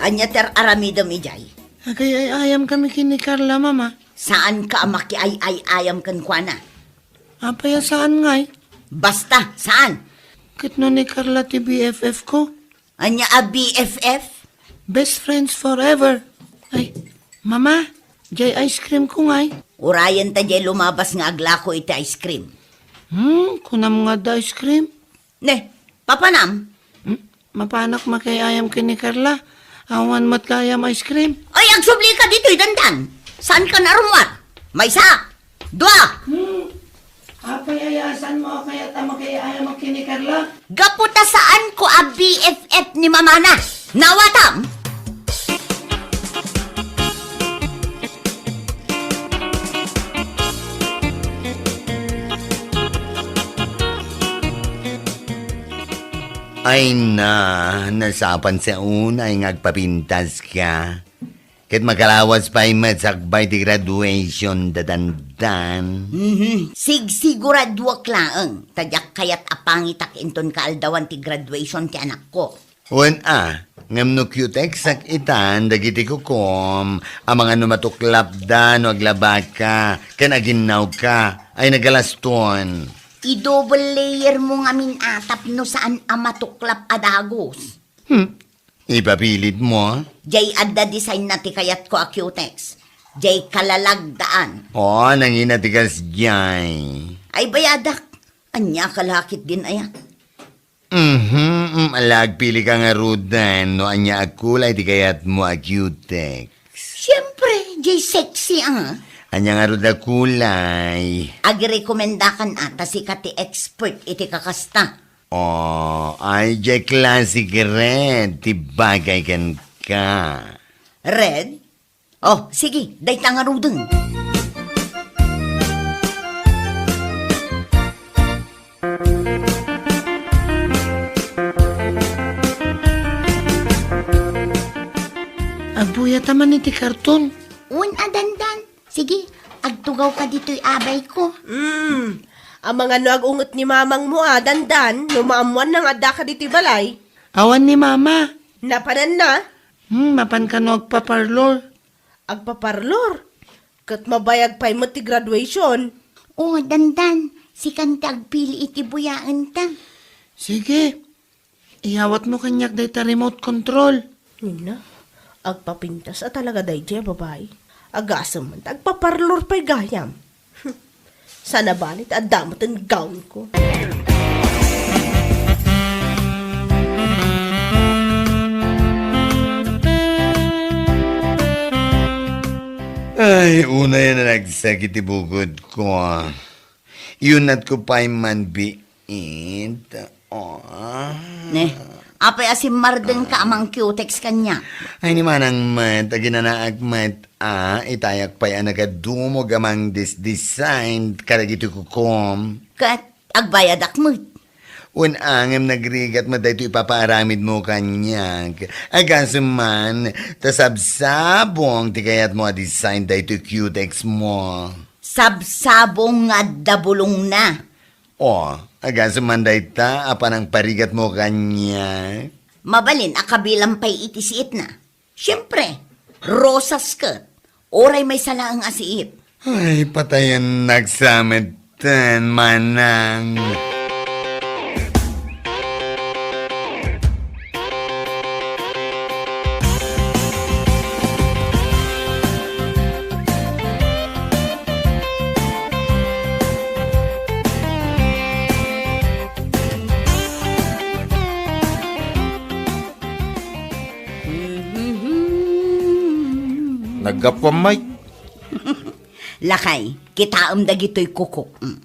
Ania ti ar-aramidem idiay? Agay-ay-ayamkami ken ni Carla, Mama. Saanka a makiay-ay-ayam kenkuana. Apay a saan ngay? Basta, saan? Ket no ni Carla ti B F F ko? Ania a B F F? Best friends forever. Ay, Mama, diay ice cream ko ngay. Urayen ta diay lumabas nga aglako iti ice cream. Hmm, kunam nga adda ice cream? Ne, papanam? Hmm? Mapanak makiay-ayam ken ni Carla. Awan met gayam ice cream. Ay, agsublika ditoy, Dandan. Saanka a rummuar? Maysa, dua. Hmm. Apay a saan mo a kayat a makiay-ayam ken ni Carla? Gapu ta saanko a B F F ni mamana. Nawatam? Ay na, nasapan sa unay nga agpapintas ka. Ket makalawas pay met sakbay ti graduation da Dandan. Mhm. Sigsiguraduak laeng, ta diak kayat a pangitak inton kaaldawan ti graduation ti anakko. Wen a, ngem no cutex-ak itan dagiti kukom, amangan no matuklapda no aglabaka ken aginnawka, ay nagalaston. I-double layer mo ngamin a tapno saan a matuklap a dagus. Hmm, ipapilitmo? Jay adda design na ti kayatko a cutex. Jay kalalagdaan. O, nangina ti kasjay. Ay bayadak. Ania ka lakit din aya? Mhm, mm, ala, agpili ka ngaruden no ania a kulay ti kayatmo a cutex. Siyempre, jay sexy a. Ania ngarud a kulay? Agirekomendakan a ta sika ti expert iti kakasta. O, ay, jay classic red ti bagay kenka. Red? O, sige, dayta ngaruden. Agbuyata man iti karton. Wen a, Dandan. Sige, agtugawka ditoy abayko. Mm. Amangan no agunget ni mamangmo a, Dandan, no maammoanna nga addaka ditoy balay. Awan ni mama. Napananna? Hmm, mapan kano agpaparlor. Agpaparlor? Ket mabayag pay met ti graduation. O, Dandan, sikan ti agpili iti buyaenta. Sige, iyawatmo kaniak dayta remote control. Nina, agpapintas a talaga daydiay a babai. Agasem man ta agpaparlor pay gayam. Saan a bale ti adda met ti gownko. Ay, unay a nanagsakit ti bukodko. Iyunatko pay man biit. O. Ne, apay a simmardengka a mangcutex kaniak? Ay, ni manang met, aginanaak met a, itayak pay a nagadumog a mangdisdesign kadagiti kukom. Ket agbayadak met. Wen a, ngem nagrigat met daytoy ipapaaramidmo kaniak. Agasem man, ta sabsabong ti kayatmo a design daytoy cutex mo. Sabsabong nga adda bulongna. O, agasem man dayta a panangparigatmo kaniak. Mabalin a kabilang pay iti siitna. Siempre, rosas ket. Uray maysa laeng a siit. Ay, patayennak sa metten, manang. Naggapuam, Mike. Lakay, kitaem dagitoy kukok. Mm.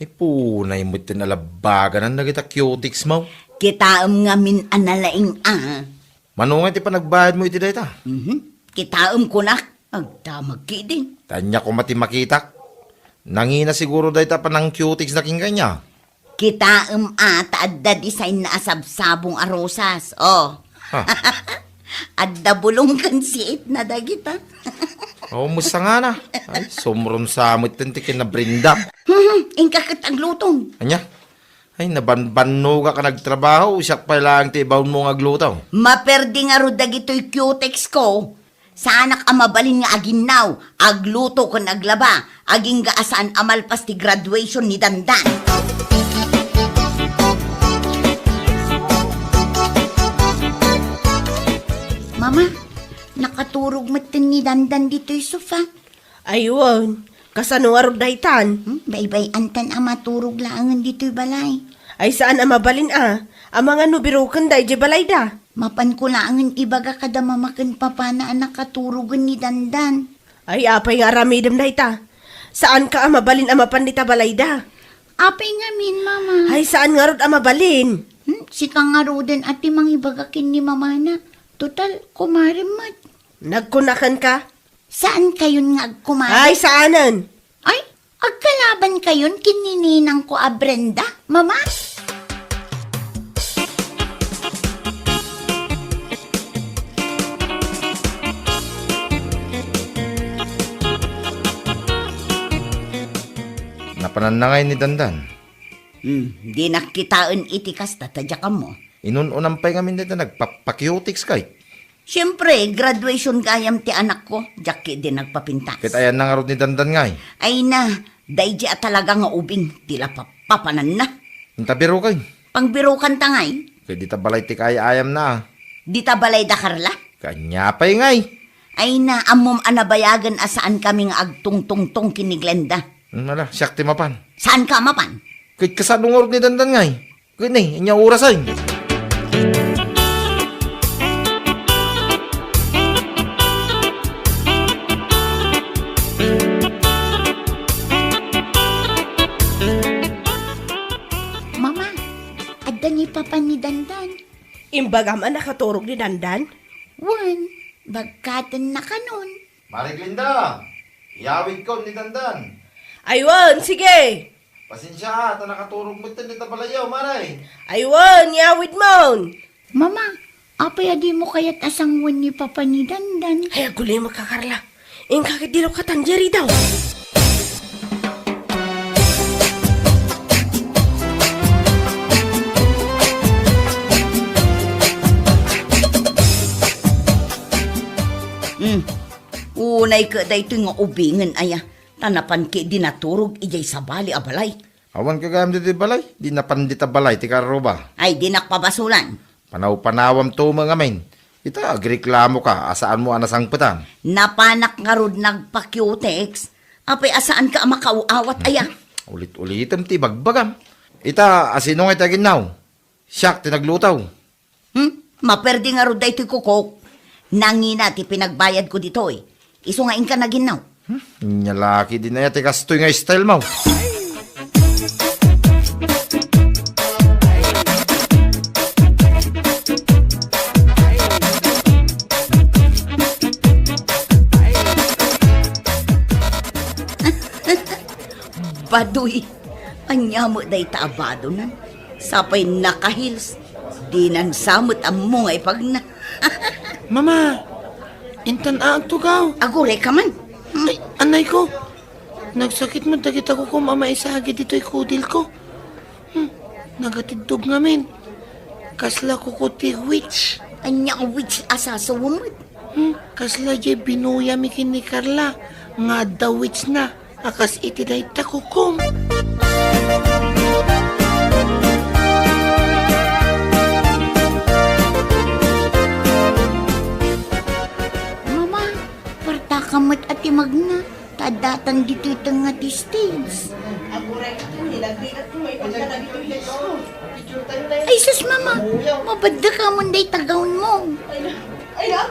Ay, punay met ti nalabaganan dagita cutex mo. Kitaem ngamin a nalaing a. Mano nga ti panagbayadmo iti dayta? Mhm. Kitaem kunak, agdamag ketdi. Ania koma ti makitak? Nangina siguro dayta panang-cutex na kenka ania. Kitaem a ta adda design na a sabsabong a rosas. O. Ha. Adda bulong ken siit na dagita. O, musta nga na. Ay, sumrunsa met ti kinabrinda. Mhm, inka ket agluton. Ania? Ay, nabanbannogak a nagtrabaho, siak pay laeng ti ibaonmo nga agluto. Maperdi ngarud dagitoy cutex ko. Saanak a mabalin nga aginnaw, agluto ken aglaba, agingga a saan a malpas ti graduation ni Dandan. Mama, nakaturog metten ni Dandan ditoy sofa. Ay wen, kasano ngarud daytan? Hmm, baybay-antan a maturog laengen ditoy balay. Ay saan a mabalin a, amangan no biroken daydiay balayda. Mapanko laengen ibaga kada mama ken papana a nakaturogen ni Dandan. Ay apay nga aramidem dayta? Saanka a mabalin a mapan dita balayda. Apay ngamin, mama? Ay saan ngarud a mabalin? Hmm, sika ngaruden a ti mangibaga ken ni mamana. Total, kumarem met. Nagkunakenka? Saankayon nga agkumari? Ay, saanen. Ay, agkalabankayon ken ni ninangko a Brenda, Mama? Napananna ngay ni Dandan? Hmm, dinak kitaen iti kasta ta diak ammo. Inun-unam pay ngamin dayta nagpapakiutikskay. Siempre, graduation gayam ti anakko, diak ketdi nagpapintas. Ket ayanna ngarud ni Dandan ngay? Ay na, daydi a talaga nga ubing ti la papapananna. Inta birokay? Pangbirokanta ngay? Ket dita balay ti kaay-ayamna a. Dita balay da Carla? Ket ania pay ngay? Ay na, ammom a nabayagen a saankami nga agtungtungtong ken ni Glenda. Hmm, ala, siak ti mapan. Saanka a mapan? Ket kasano ngarud ni Dandan ngay? Ket ni, ania orasen? Mama, adda ni papan ni Dandan. Imbagam a nakaturog ni Dandan? Wen, bagkatenna kanon. Mare Glenda, iyawidkon ni Dandan. Ay wen, sige. Pasensia, ta nakaturog metten dita balayyo, Mare. Ay wen, iyawidmon. Mama, apay a dimo kayat a sanguen ni Papa ni Dandan? Ay, agulimek a Carla. Inka ket dilukatan, Jerry daw. Hmm. Unay ket daytoy nga ubingen aya, ta napan ketdi naturog idiay sabali a balay. Awan gagayam ditoy balay, di napan dita balay ti karruba. Ay, dinak pabasolan. Panaw-panawam to met ngamin. Ita, agreklamoka a saanmo a nasangpetan. Napanak ngarud nagpakiutex. Apay a saanka a makaaw-awat aya? Ulit-ulitem ti ibagbagam. Ita, asino ngay ti aginnaw? Siak ti nagluto. Hmm? Maperdi ngarud daytoy kukok. Nangina ti pinagbayadko ditoy. Isu nga inka naginnaw. Hmm? Ania la ketdin aya ti kastoy nga style mo? Badoy. Ania met dayta a badonan? Sapay naka-heels. Dinan sa met ammo nga ipagna. Mama, intan a agtugaw. Aguray ka man. Hmm. Ay, anay ko. Nagsakit met dagita kukom a maisagi ditoy kudilko. Hmm, nagatiddog ngamin. Kasla kuko ti witch. Ania a witch a sasaw met? Hmm, kasla diay binuyami ken ni Carla nga adda witch na a kas iti dayta kukom. Mama, partaka met a ti magna, ta addatan ditoy tengnga ti stage. Aguray, nilagrigat ko, maipagkana ditoy desk ko. Ay, sus, Mama, mabaddaka mon dayta gown mo. Ay, na, ay, na,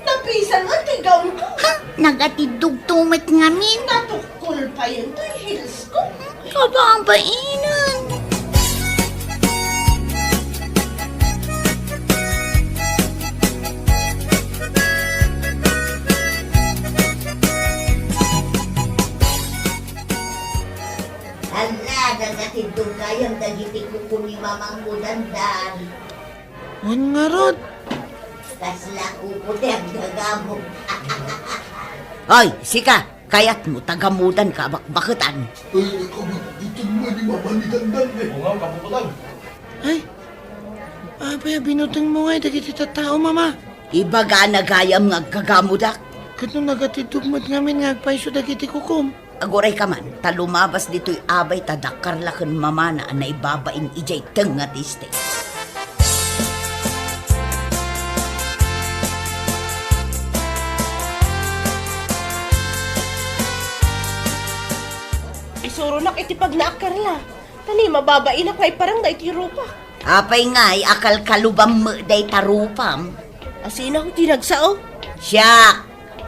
napisan nga ti gown ko. Ha? Nagatiddog to met ngamin. Natukkol payen toy heels ko. Kababainen. Hala, nagatiddog gayam dagiti kuko ni Mamangko Dandan. Wen ngarud. Kasla kuko ti aggagamok. Oy, sika, kayatmo ta gamudanka a bakbaketan? Ay, nakabubuton mo ni Mama ni Dandan, eh. Oo nga, kabubutan. Ay, apay a binutengmo ngay dagiti tattao, Mama? Ibagana gayam nga aggagamudak. Ket no nagatiddog met ngamin nga agpayso dagiti kukom? Aguray ka man, ta lumabas ditoy abay ta dakkarla ken mamana a naibabain idiay tengnga ti stage. Isuronak iti pagnaak, Carla. Ta ni mababainak nga iparang daytoy rupak. Apay ngay a kalkalubam met dayta rupam? Asino ti nagsao? Siak,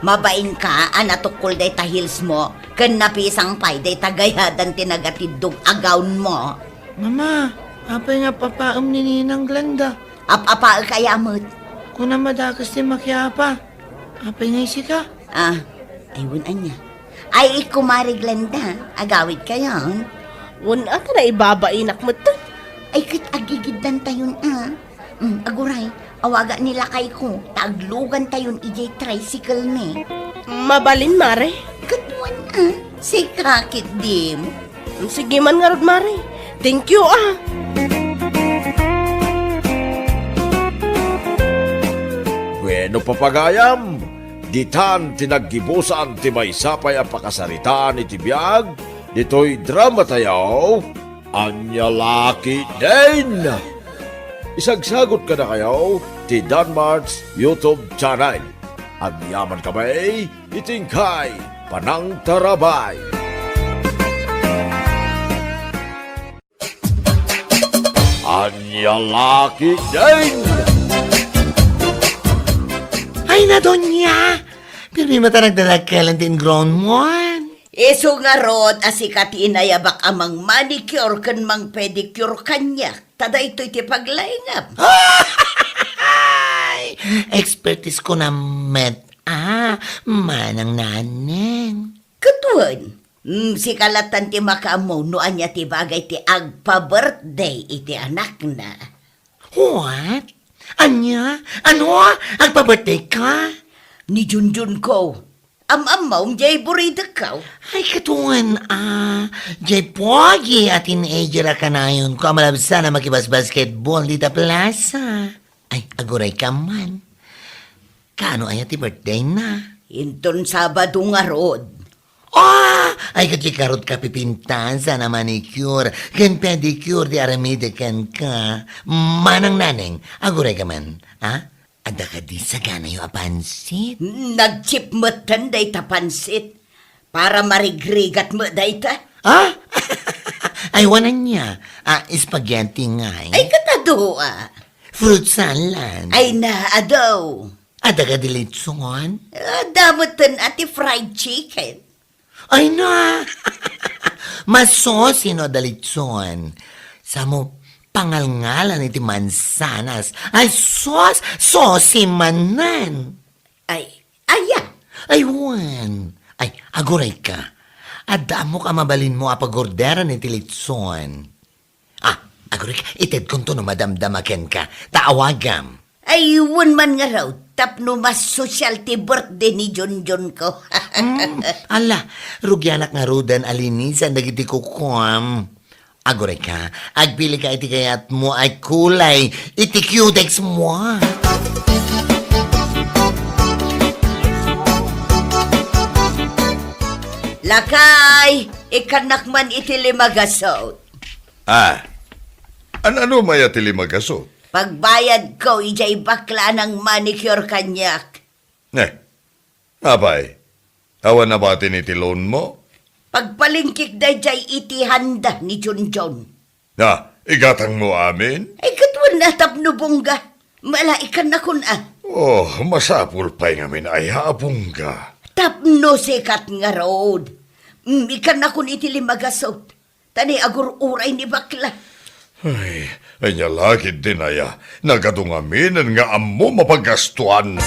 mabainka a natukkol dayta heels mo, ken napisang pay dayta gayadan ti nagatiddog a gown mo. Mama, apay nga appapaem ni Ninang Glenda? Ap-apaek aya met. Kunam a dakes ti makiapa. Apay nga isika? Ah, ay wen ania. Ay, Kumare Glenda, agawid kayon? Wen a, ta naibabainak met. Ay, ket agigiddan tayon a. Mm, aguray, awaga ni lakayko, ta aglugan tayon idiay tricycle mi. Mabalin, Mare? Ket wen a, sika ketdim. Sige man ngarud, Mare. Thank you, ah. No papagayam, ditan ti naggibusan ti maysa pay a pakasaritaan iti biag ditoy dramatayo, Ania La Ketdin. Isagsagut kadakayo ti Danmart's YouTube channel. Agyamankami iti inkay panangtarabay. Ania La Ketdin. Ay, Nadonia! Pirmi met a nagdadakkel ti ingrown mo. Isu ngarud a sika ti inayabak a mang-manicure ken mang-pedicure kaniak. Ta daytoy ti paglaingam. Ay! Expertise ko na met. Ah, manang naneng. Ketdin, mm, sika lattan ti makaammo no ania ti bagay ti agpa-birthday iti anakna. What? Ania? Ano? Agpa-birthday ka? Ni Junjun ko. Am-ammom, jay buridekko. Ay, ketdin, ah, jay pogi a teenager a kanayonko a malabsan a makibasbasketball dita plaza. Ay, aguray ka man. Kaano aya ti birthday na? Inton Sabado ngarud. Ah! Ay, ket di karot ka pipintasan a manicure ken pedicure ti aramidek kenka. Manang naneng, aguray ka man, ha? Adda kadi saganayo a pansit? Nagchip metten dayta pansit. Para marigrigat met dayta. Ah? Ay, wen ania? Ah, spaghetti ngay? Ay, ket adu, ah. Fruit salad? Ay, na, adu. Adda kadi litson? Adda metten a ti fried chicken. Ay na! Masosi no adda litson. Samo pangalngalan iti mansanas. Ay sus! Sosi manen! Ay, aya! Ay wen! Ay, aguray ka. Adda ammok a mabalinmo a pagorderan iti litson. Ah, aguray ka, itedkonto no madamdama kenka. Ta awagam. Ay, wen man ngarud, tapno mas sosyal ti birthday ni Junjun ko. Hmm, ala, rugianak ngaruden a linisan dagiti kukuam. Aguray ka, agpili ka iti kayatmo a kulay iti cutex mo. Lakay, ikkannak man iti limagasot. Ah, an-ano maya ti limagasot? Pagbayadko idiay bakla a nang-manicure kaniak. Eh, apay, awan nabatin iti loanmo? Pagpalingkik daydiay iti handa ni Junjun. Ah, igatangmo amin? Ay, ket wen a tapno bongga. Malaikannakon a. Oh, masapul pay ngamin aya a bongga. Tapno sikat ngarud. Mm, ikannakon iti limagasot. Ta ni agur-uray ni bakla. Ay, ania la ketdin aya, nagadu ngaminen nga ammom a paggastuan.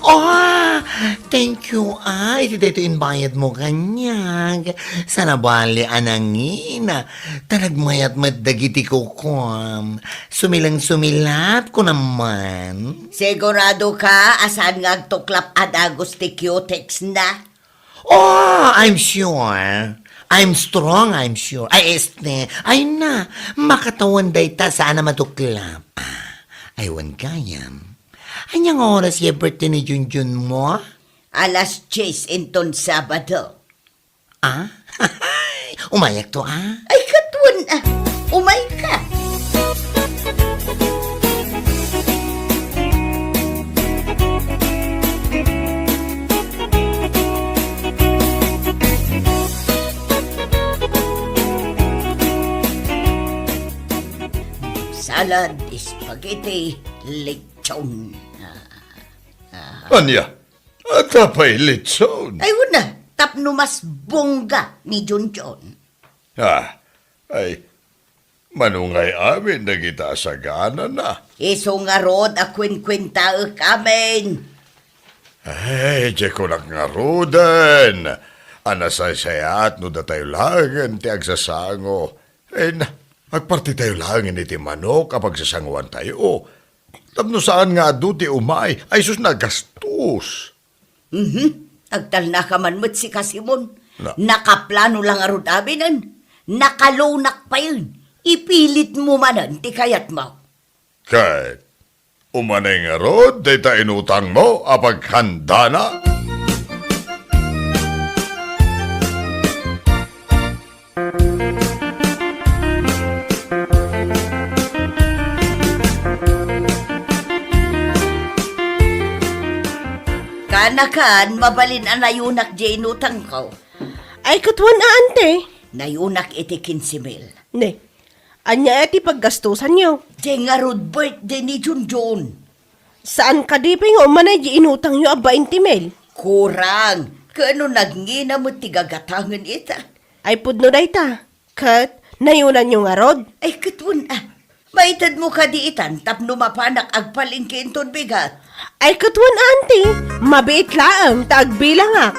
Oh, thank you, ah, iti daytoy imbayadmo kaniak. Saan a bali a nangina, ta nagmayat met dagiti kukuam. Sumileng-sumilap ko naman. Sigurado ka a saan nga agtuklap a dagus ti cutex na? Oh, I'm sure. I'm strong, I'm sure. Ay, este, ay na, makatawan dayta saan a matuklap. Ah, ay, wen gayam. Ania nga oras ya birthday ni Junjun mo? Alas dies inton Sabado. Ah? Umayakto, ah? Ay, ket wen, ah. Umayka. Salad, spaghetti, lechon. Ah, ah. Ania? Adda pay lechon? Ay, wen a, tapno mas bongga ni Junjun. Ah, ay, mano ngay amin dagita a saganana? Isu ngarud a kuenkuentaek amin. Ay, diay kunak ngaruden a nasaysayaat no datayo laengen ti agsasango. Ay na, agpartitayo laengen iti manok a pagsasangoantayo. Tapno saan nga adu ti umay, ay sus, nagastos. Mhm. Agtalnaka man met sika, Simon. Na- Nakaplano la ngarud aminen. Nakalunak payen. Ipilitmo manen ti kayatmo. Ket umanay ngarud dayta inutangmo a paghandana? Kaanakan, mabalin a nayunak diay inutangko. Ay, ket wen a, ante? Nayunak iti kinse mil. Ne, ania ti paggastosanyo? Diay ngarud birthday ni Junjun. Saan kadi pay nga umanay diay inutangyo a bainte mil? Kurang. Ket no nagngina met ti gagatangen ita. Ay, pudno dayta. Ket nayunanyo ngarud? Ay, ket wen a. Maitedmo kadi itan tapno mapanak agpalengke inton bigat? Ay, ket wen a, ante. Mabiit laeng ta agbilangak.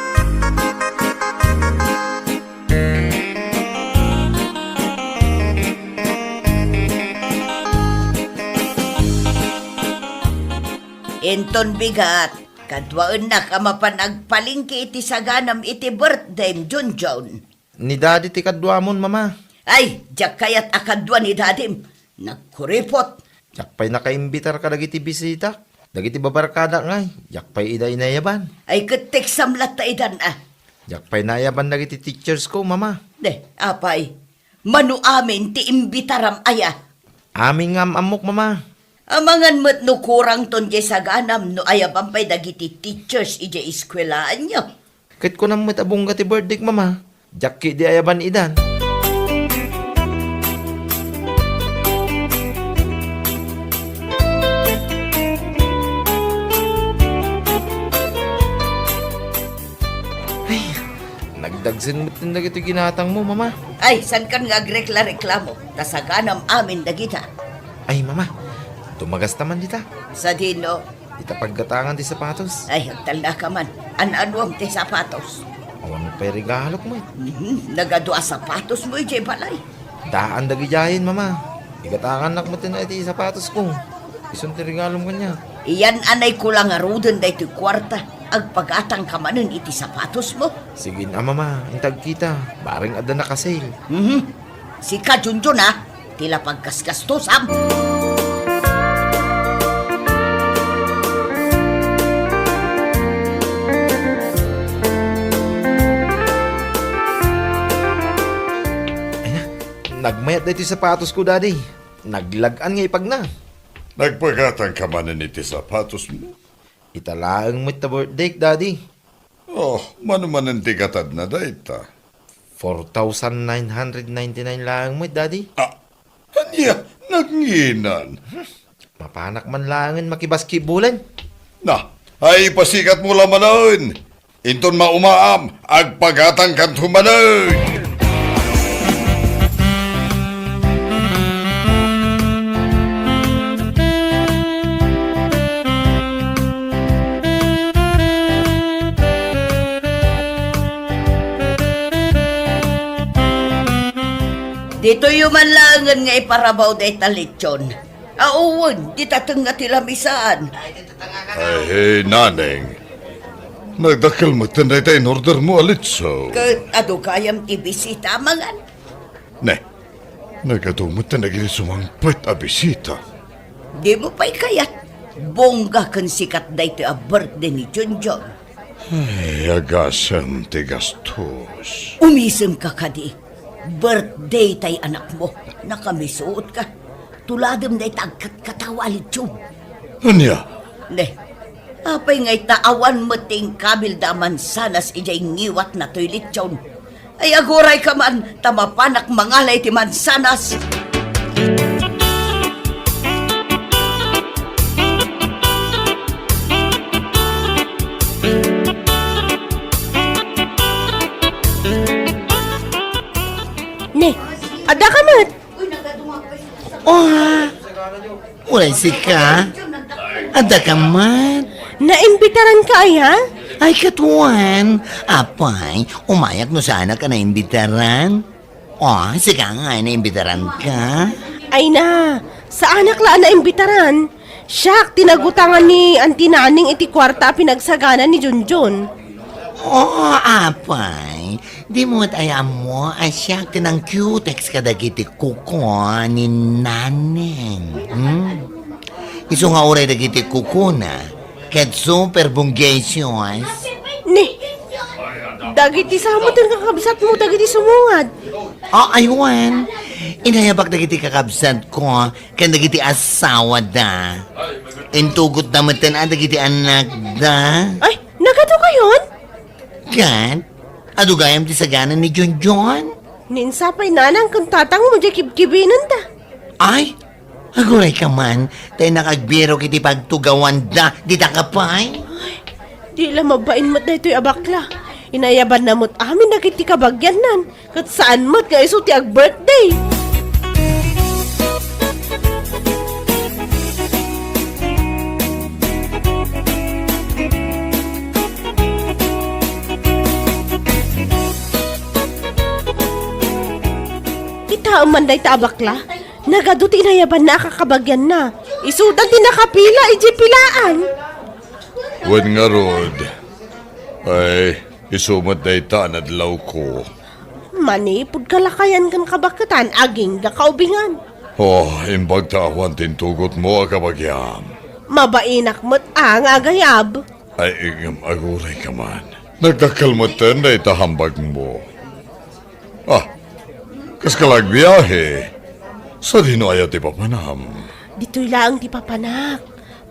Inton bigat, kaduaennak a mapan agpalengke iti saganam iti birthdaym, Junjun. Ni Daddy ti kaduamon, Mama. Ay, diak kayat a kadua ni Dadim. Nagkuripot. Diak pay nakaimbitar kadagiti bisita. Dagiti babarkadak ngay, diak pay ida inayaban. Ay, ket teksam latta idan a. Diak pay naayaban dagiti teachers ko, Mama. De, apay. Mano amin ti imbitaram aya? Amin nga am-ammok, Mama. Amangan met no kurangton diay saganam no ayaban pay dagiti teachers idiay eskuelaanyo. Ket kunam met a bungga ti birthdayk, Mama. Diak ketdi ayaban idan. Ay, nagdagsen met dagiti ginatangmo, Mama. Ay, saankan nga agrekla-reklamo, ta saganam amin dagita. Ay, Mama, tumagasta man dita. Sadino? Ita paggatangan ti sapatos. Ay, agtalnaka man. An-anuam ti sapatos? Awan pay regalok met. Mhm, nagadu a sapatosmo idiay balay. Daan dagidiayen, Mama. Igatangannak met iti sapatosko. Isun ti regalom kaniak. Iyan-anayko la ngaruden daytoy kuarta. Agpagatangka manen iti sapatosmo. Sige a, Mama. Inta agkita. Bareng adda naka-sale. Mhm. Sika, Junjun, a, ti la paggasgastosam. Ay na, nagmayat daytoy sapatosko, Daddy. Naglag-an nga ipagna. Nagpagatangka manen iti sapatosmo? Ita laeng met ta birthdayk, Daddy. Oh, mano manen ti gatadna dayta? Four thousand nine hundred ninety-nine laeng met, Daddy. Ah, ania, nagnginan? Mapanak man laengen makibasketballen. Na, ay, ipasikatmo la manen. Inton maumaam, agpagatangkanto manen. Ditoyyo man laengen nga iparabaw dayta litson. Awan, dita tengnga ti lamisaan. Ay, Naneng. Nagdakkel metten dayta in-ordermo a litson. Ket adu gayam ti bisita a mangan. Ne, nagadu metten dagiti sumangpet a bisita. Dimo pay kayat? Bongga ken sikat daytoy a birthday ni Junjun. Ay, agasem ti gastos. Umisemka kadi. Birthday tay anakmo. Nakamisuotka. Tuladem dayta agkatkatawa a litson. Ania? Ne, apay nga ita awan met ti inkabilda a mansanas idiay ngiwatna toy litson? Ay, agurayka man, ta mapanak mangala iti mansanas. Ne, adda ka met? Oh, uray sika? Adda ka met? Naimbitaran ka aya? Ay, katuan. Apay, umayak no saanak a naimbitaran. Oh, sika nga, naimbitaran ka? Ay na, saanak la a naimbitaran. Siak, ti nagutangan ni Auntie Naning iti kuarta a pinagsagana ni Junjun. Oo, apay. Dimo met aya ammo a siak ti nangkiutex kadagiti kuko ni Naneng. Hmm? Isu nga uray dagiti kukona, ket super bonggacious. Ni, dagiti sa met ti kakabsatmo dagiti sumungad. Ah, aywan. Inayabak dagiti kakabsatko ken dagiti asawada. Intugotda metten a dagiti anakda. Ay, nagadu kayon? Ket, adu gayam ti sagana ni Junjun? Ni insa pay nanang ken tatangmo diay kibkibinenda. Ay, aguray ka man, ta innak agbirok iti pagtugawanda, dita ka pay? Ay, di la mabain met daytoy a bakla. Inayabanna met amin dagiti kabagiannan, ket saan met nga isu ti ag-birthday. Kitaem man dayta a bakla, nagadu ti inayabanna a kakabagianna. Isudan ti nakapila idiay pilaan. Wen ngarud, ay, isu met dayta a nadlawko. Manipud kalakayan ken kabaketan, agingga kaubingan. Oh, imbag ta awan ti intugotmo a kabagiam. Mabainak met a nga agayab. Ay, ngem aguray ka man. Nagdakkel metten dayta hambagmo. Ah, kaska la agbiahe? Sadino aya ti papanam? Ditoy laeng ti papanak.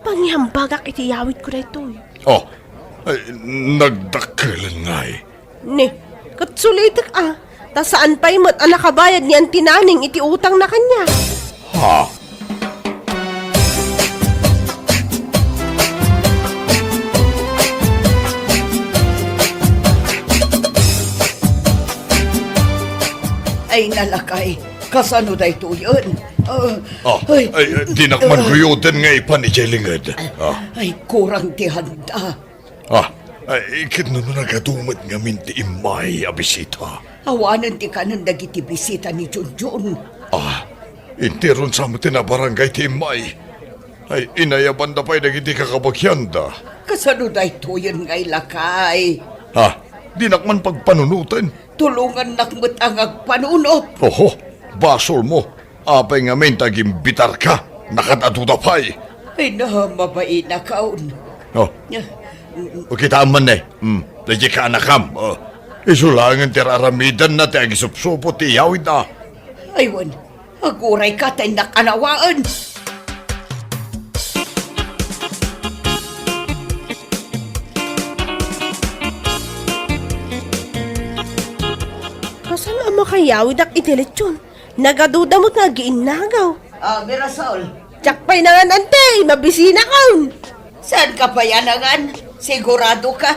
Pangihambagak iti yawidko daytoy. Oh, ay, nagdakkelen ngay. Ni, ket sulitek a, ta saan pay met a nakabayad ni Auntie Naneng iti utangna kaniak. Ha? Ay, nalakay, kasano daytoyen? Ah, Ah, ay, ay, ay, dinak man ah, guyoden nga ipan idiay linged. Ah. Ay, kurang ti handa. Ah, ay, ket no, no nagadu met ngamin ti immay a bisita? Awanen ti kanen dagiti bisita ni Junjun. Ah, interon sa met ti nabarangay ti immay. Ay, inayabanda pay dagiti kakabagianda. Kasano daytoyen ngay, lakay? Ah, dinak man pagpanunoten. Tulongannak met a nga agpanunot. Oho, basolmo. Apay ngamin ta agimbitarka? Nakadaduda pay. Ay na, mabainakon. Oh. Ah, O, kitaem man ne. Hmm, daydiay kaanakam. Oh. Isu laengen ti ar-aramidenna ti agisupsupot ti iyawidna. Ay wen, agurayka ta innak anawaen. Kasano a makayawidak iti lechon? Nagaduda met nga agiinnagaw. Ah, Mirasol. Diak pay nangan, anti, mabisinakon. Saanka pay a nangan? Sigurado ka?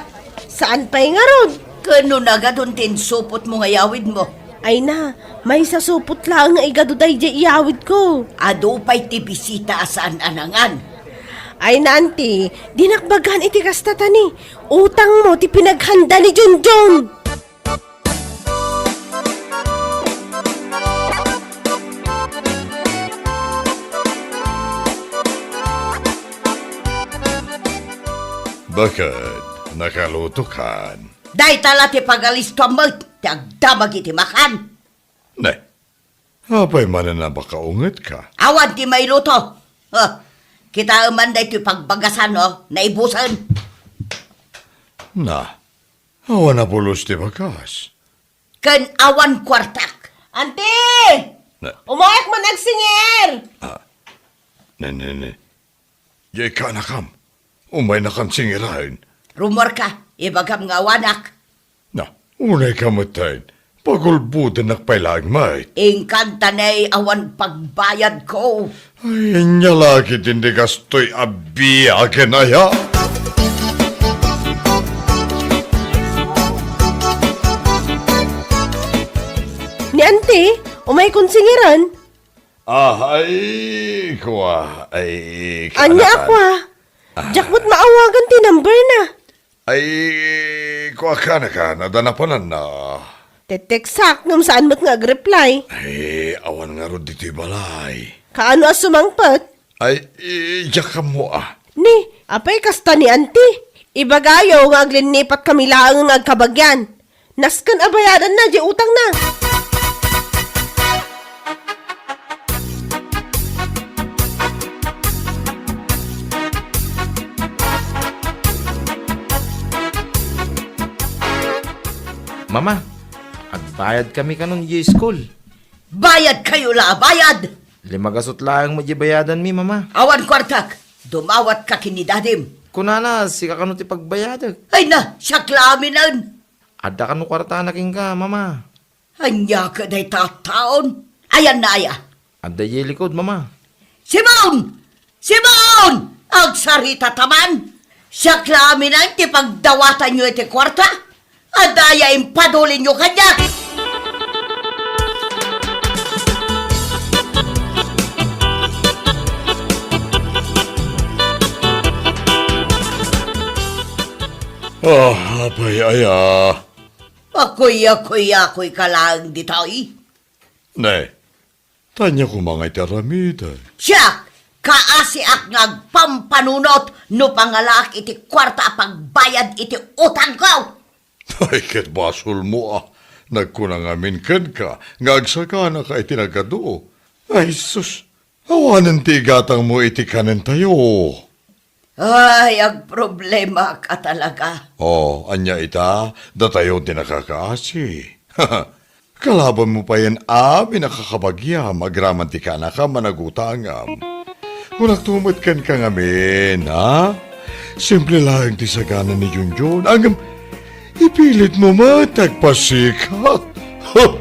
Saan pay ngarud? Ken no nagadun ti insupotmo nga yawidmo? Ay na, maysa supot laeng nga igadu daydiay iyawidko. Adu pay ti bisita a saan a nangan. Ay na, anti, dinak bagaan iti kasta, ta ni utangmo ti pinaghanda ni Junjun. Bakit? Nakalutokan? Dayta la ti pagalistoam met ti agdamag iti makan. Ne, apay manen a makaungetka? Awan ti mailuto. Oh, kitaem man daytoy pagbagasan, oh, naibusen. Na, awan a pulos ti bagas. Ken awan kuartak. Anti! Na- Umayek man agsingir! Ah, ne, ne, ne. Diay kaanakam. Umaynakan singiren. Rummuarka, ibagam nga awanak. Na, unayka metten. Pagulbodennak pay laeng met. Inkanta ne awan pagbayadko. Ay, ania la ketdi ti kastoy a biag ken aya? Ni anti, umaykon singiren. Ah, ay, kua, ay, Ania a kua? Ah. Diak met maawagan ti number na. Ay, kua, kaanaka, adda napananna. Teteksak, ngem saan met nga agreply. Ay, awan ngarud ditoy balay. Kaano a sumangpet? Ay, i-, diak ammo, ah. Ni, apay kasta ni anti? Ibagayo nga aglinnipat kami laeng nga agkabagian. Nasken a bayadanna diay utangna. Mama, agbayad kami kanon idiay school. Bayad kayo la, bayad! Lima gasut laeng met diay bayadanmi, Mama. Awan kuartak. Dumawatka ken ni Dadim. Kunana, sika kano ti pagbayadek. Ay na, siak la aminen. Adda kano kuartana kenka, Mama? Ania ket dayta a taon? Ayanna aya? Adda idiay likod, Mama. Simon! Simon! Agsarita ta man! Siak la aminen ti pagdawatanyo iti kuarta? Adda aya impadulinyo kaniak? Ah, apay aya. Akuya-kuyakoy ka laeng ditoy. Ne, tanya koma nga iti aramidek. Siak, kaasiak nga agpampanunot no pangalaak iti kuarta a pagbayad iti utangko. Ay, ket basolmo a. Nagkuna ngamin kenka nga agsaganaka iti nagadu. Ay, sus, awanen ti igatangmo iti kanentayo. Ay, agproblemak a talaga. Oh, ania ita? Datayo ti nakakaasi. Kalabanmo payen amin a kakabagiam agraman ti kanaka managutangam. Kunakto met kenka ngamin, ha? Simple laeng ti sagana ni Junjun. Ngem ipilitmo met ti agpasikat. Huh!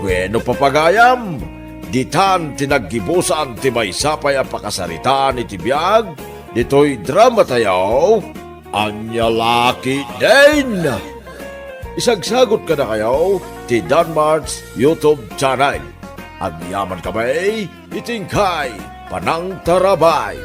Bueno, papagayam, ditan ti naggibusan ti maysa pay a pakasaritaan iti biag ditoy dramatayo, Ania La Ketdin! Isagsagut kadakayo ti Danmart's YouTube channel. Agyaman kami iti inkay panangtarabay.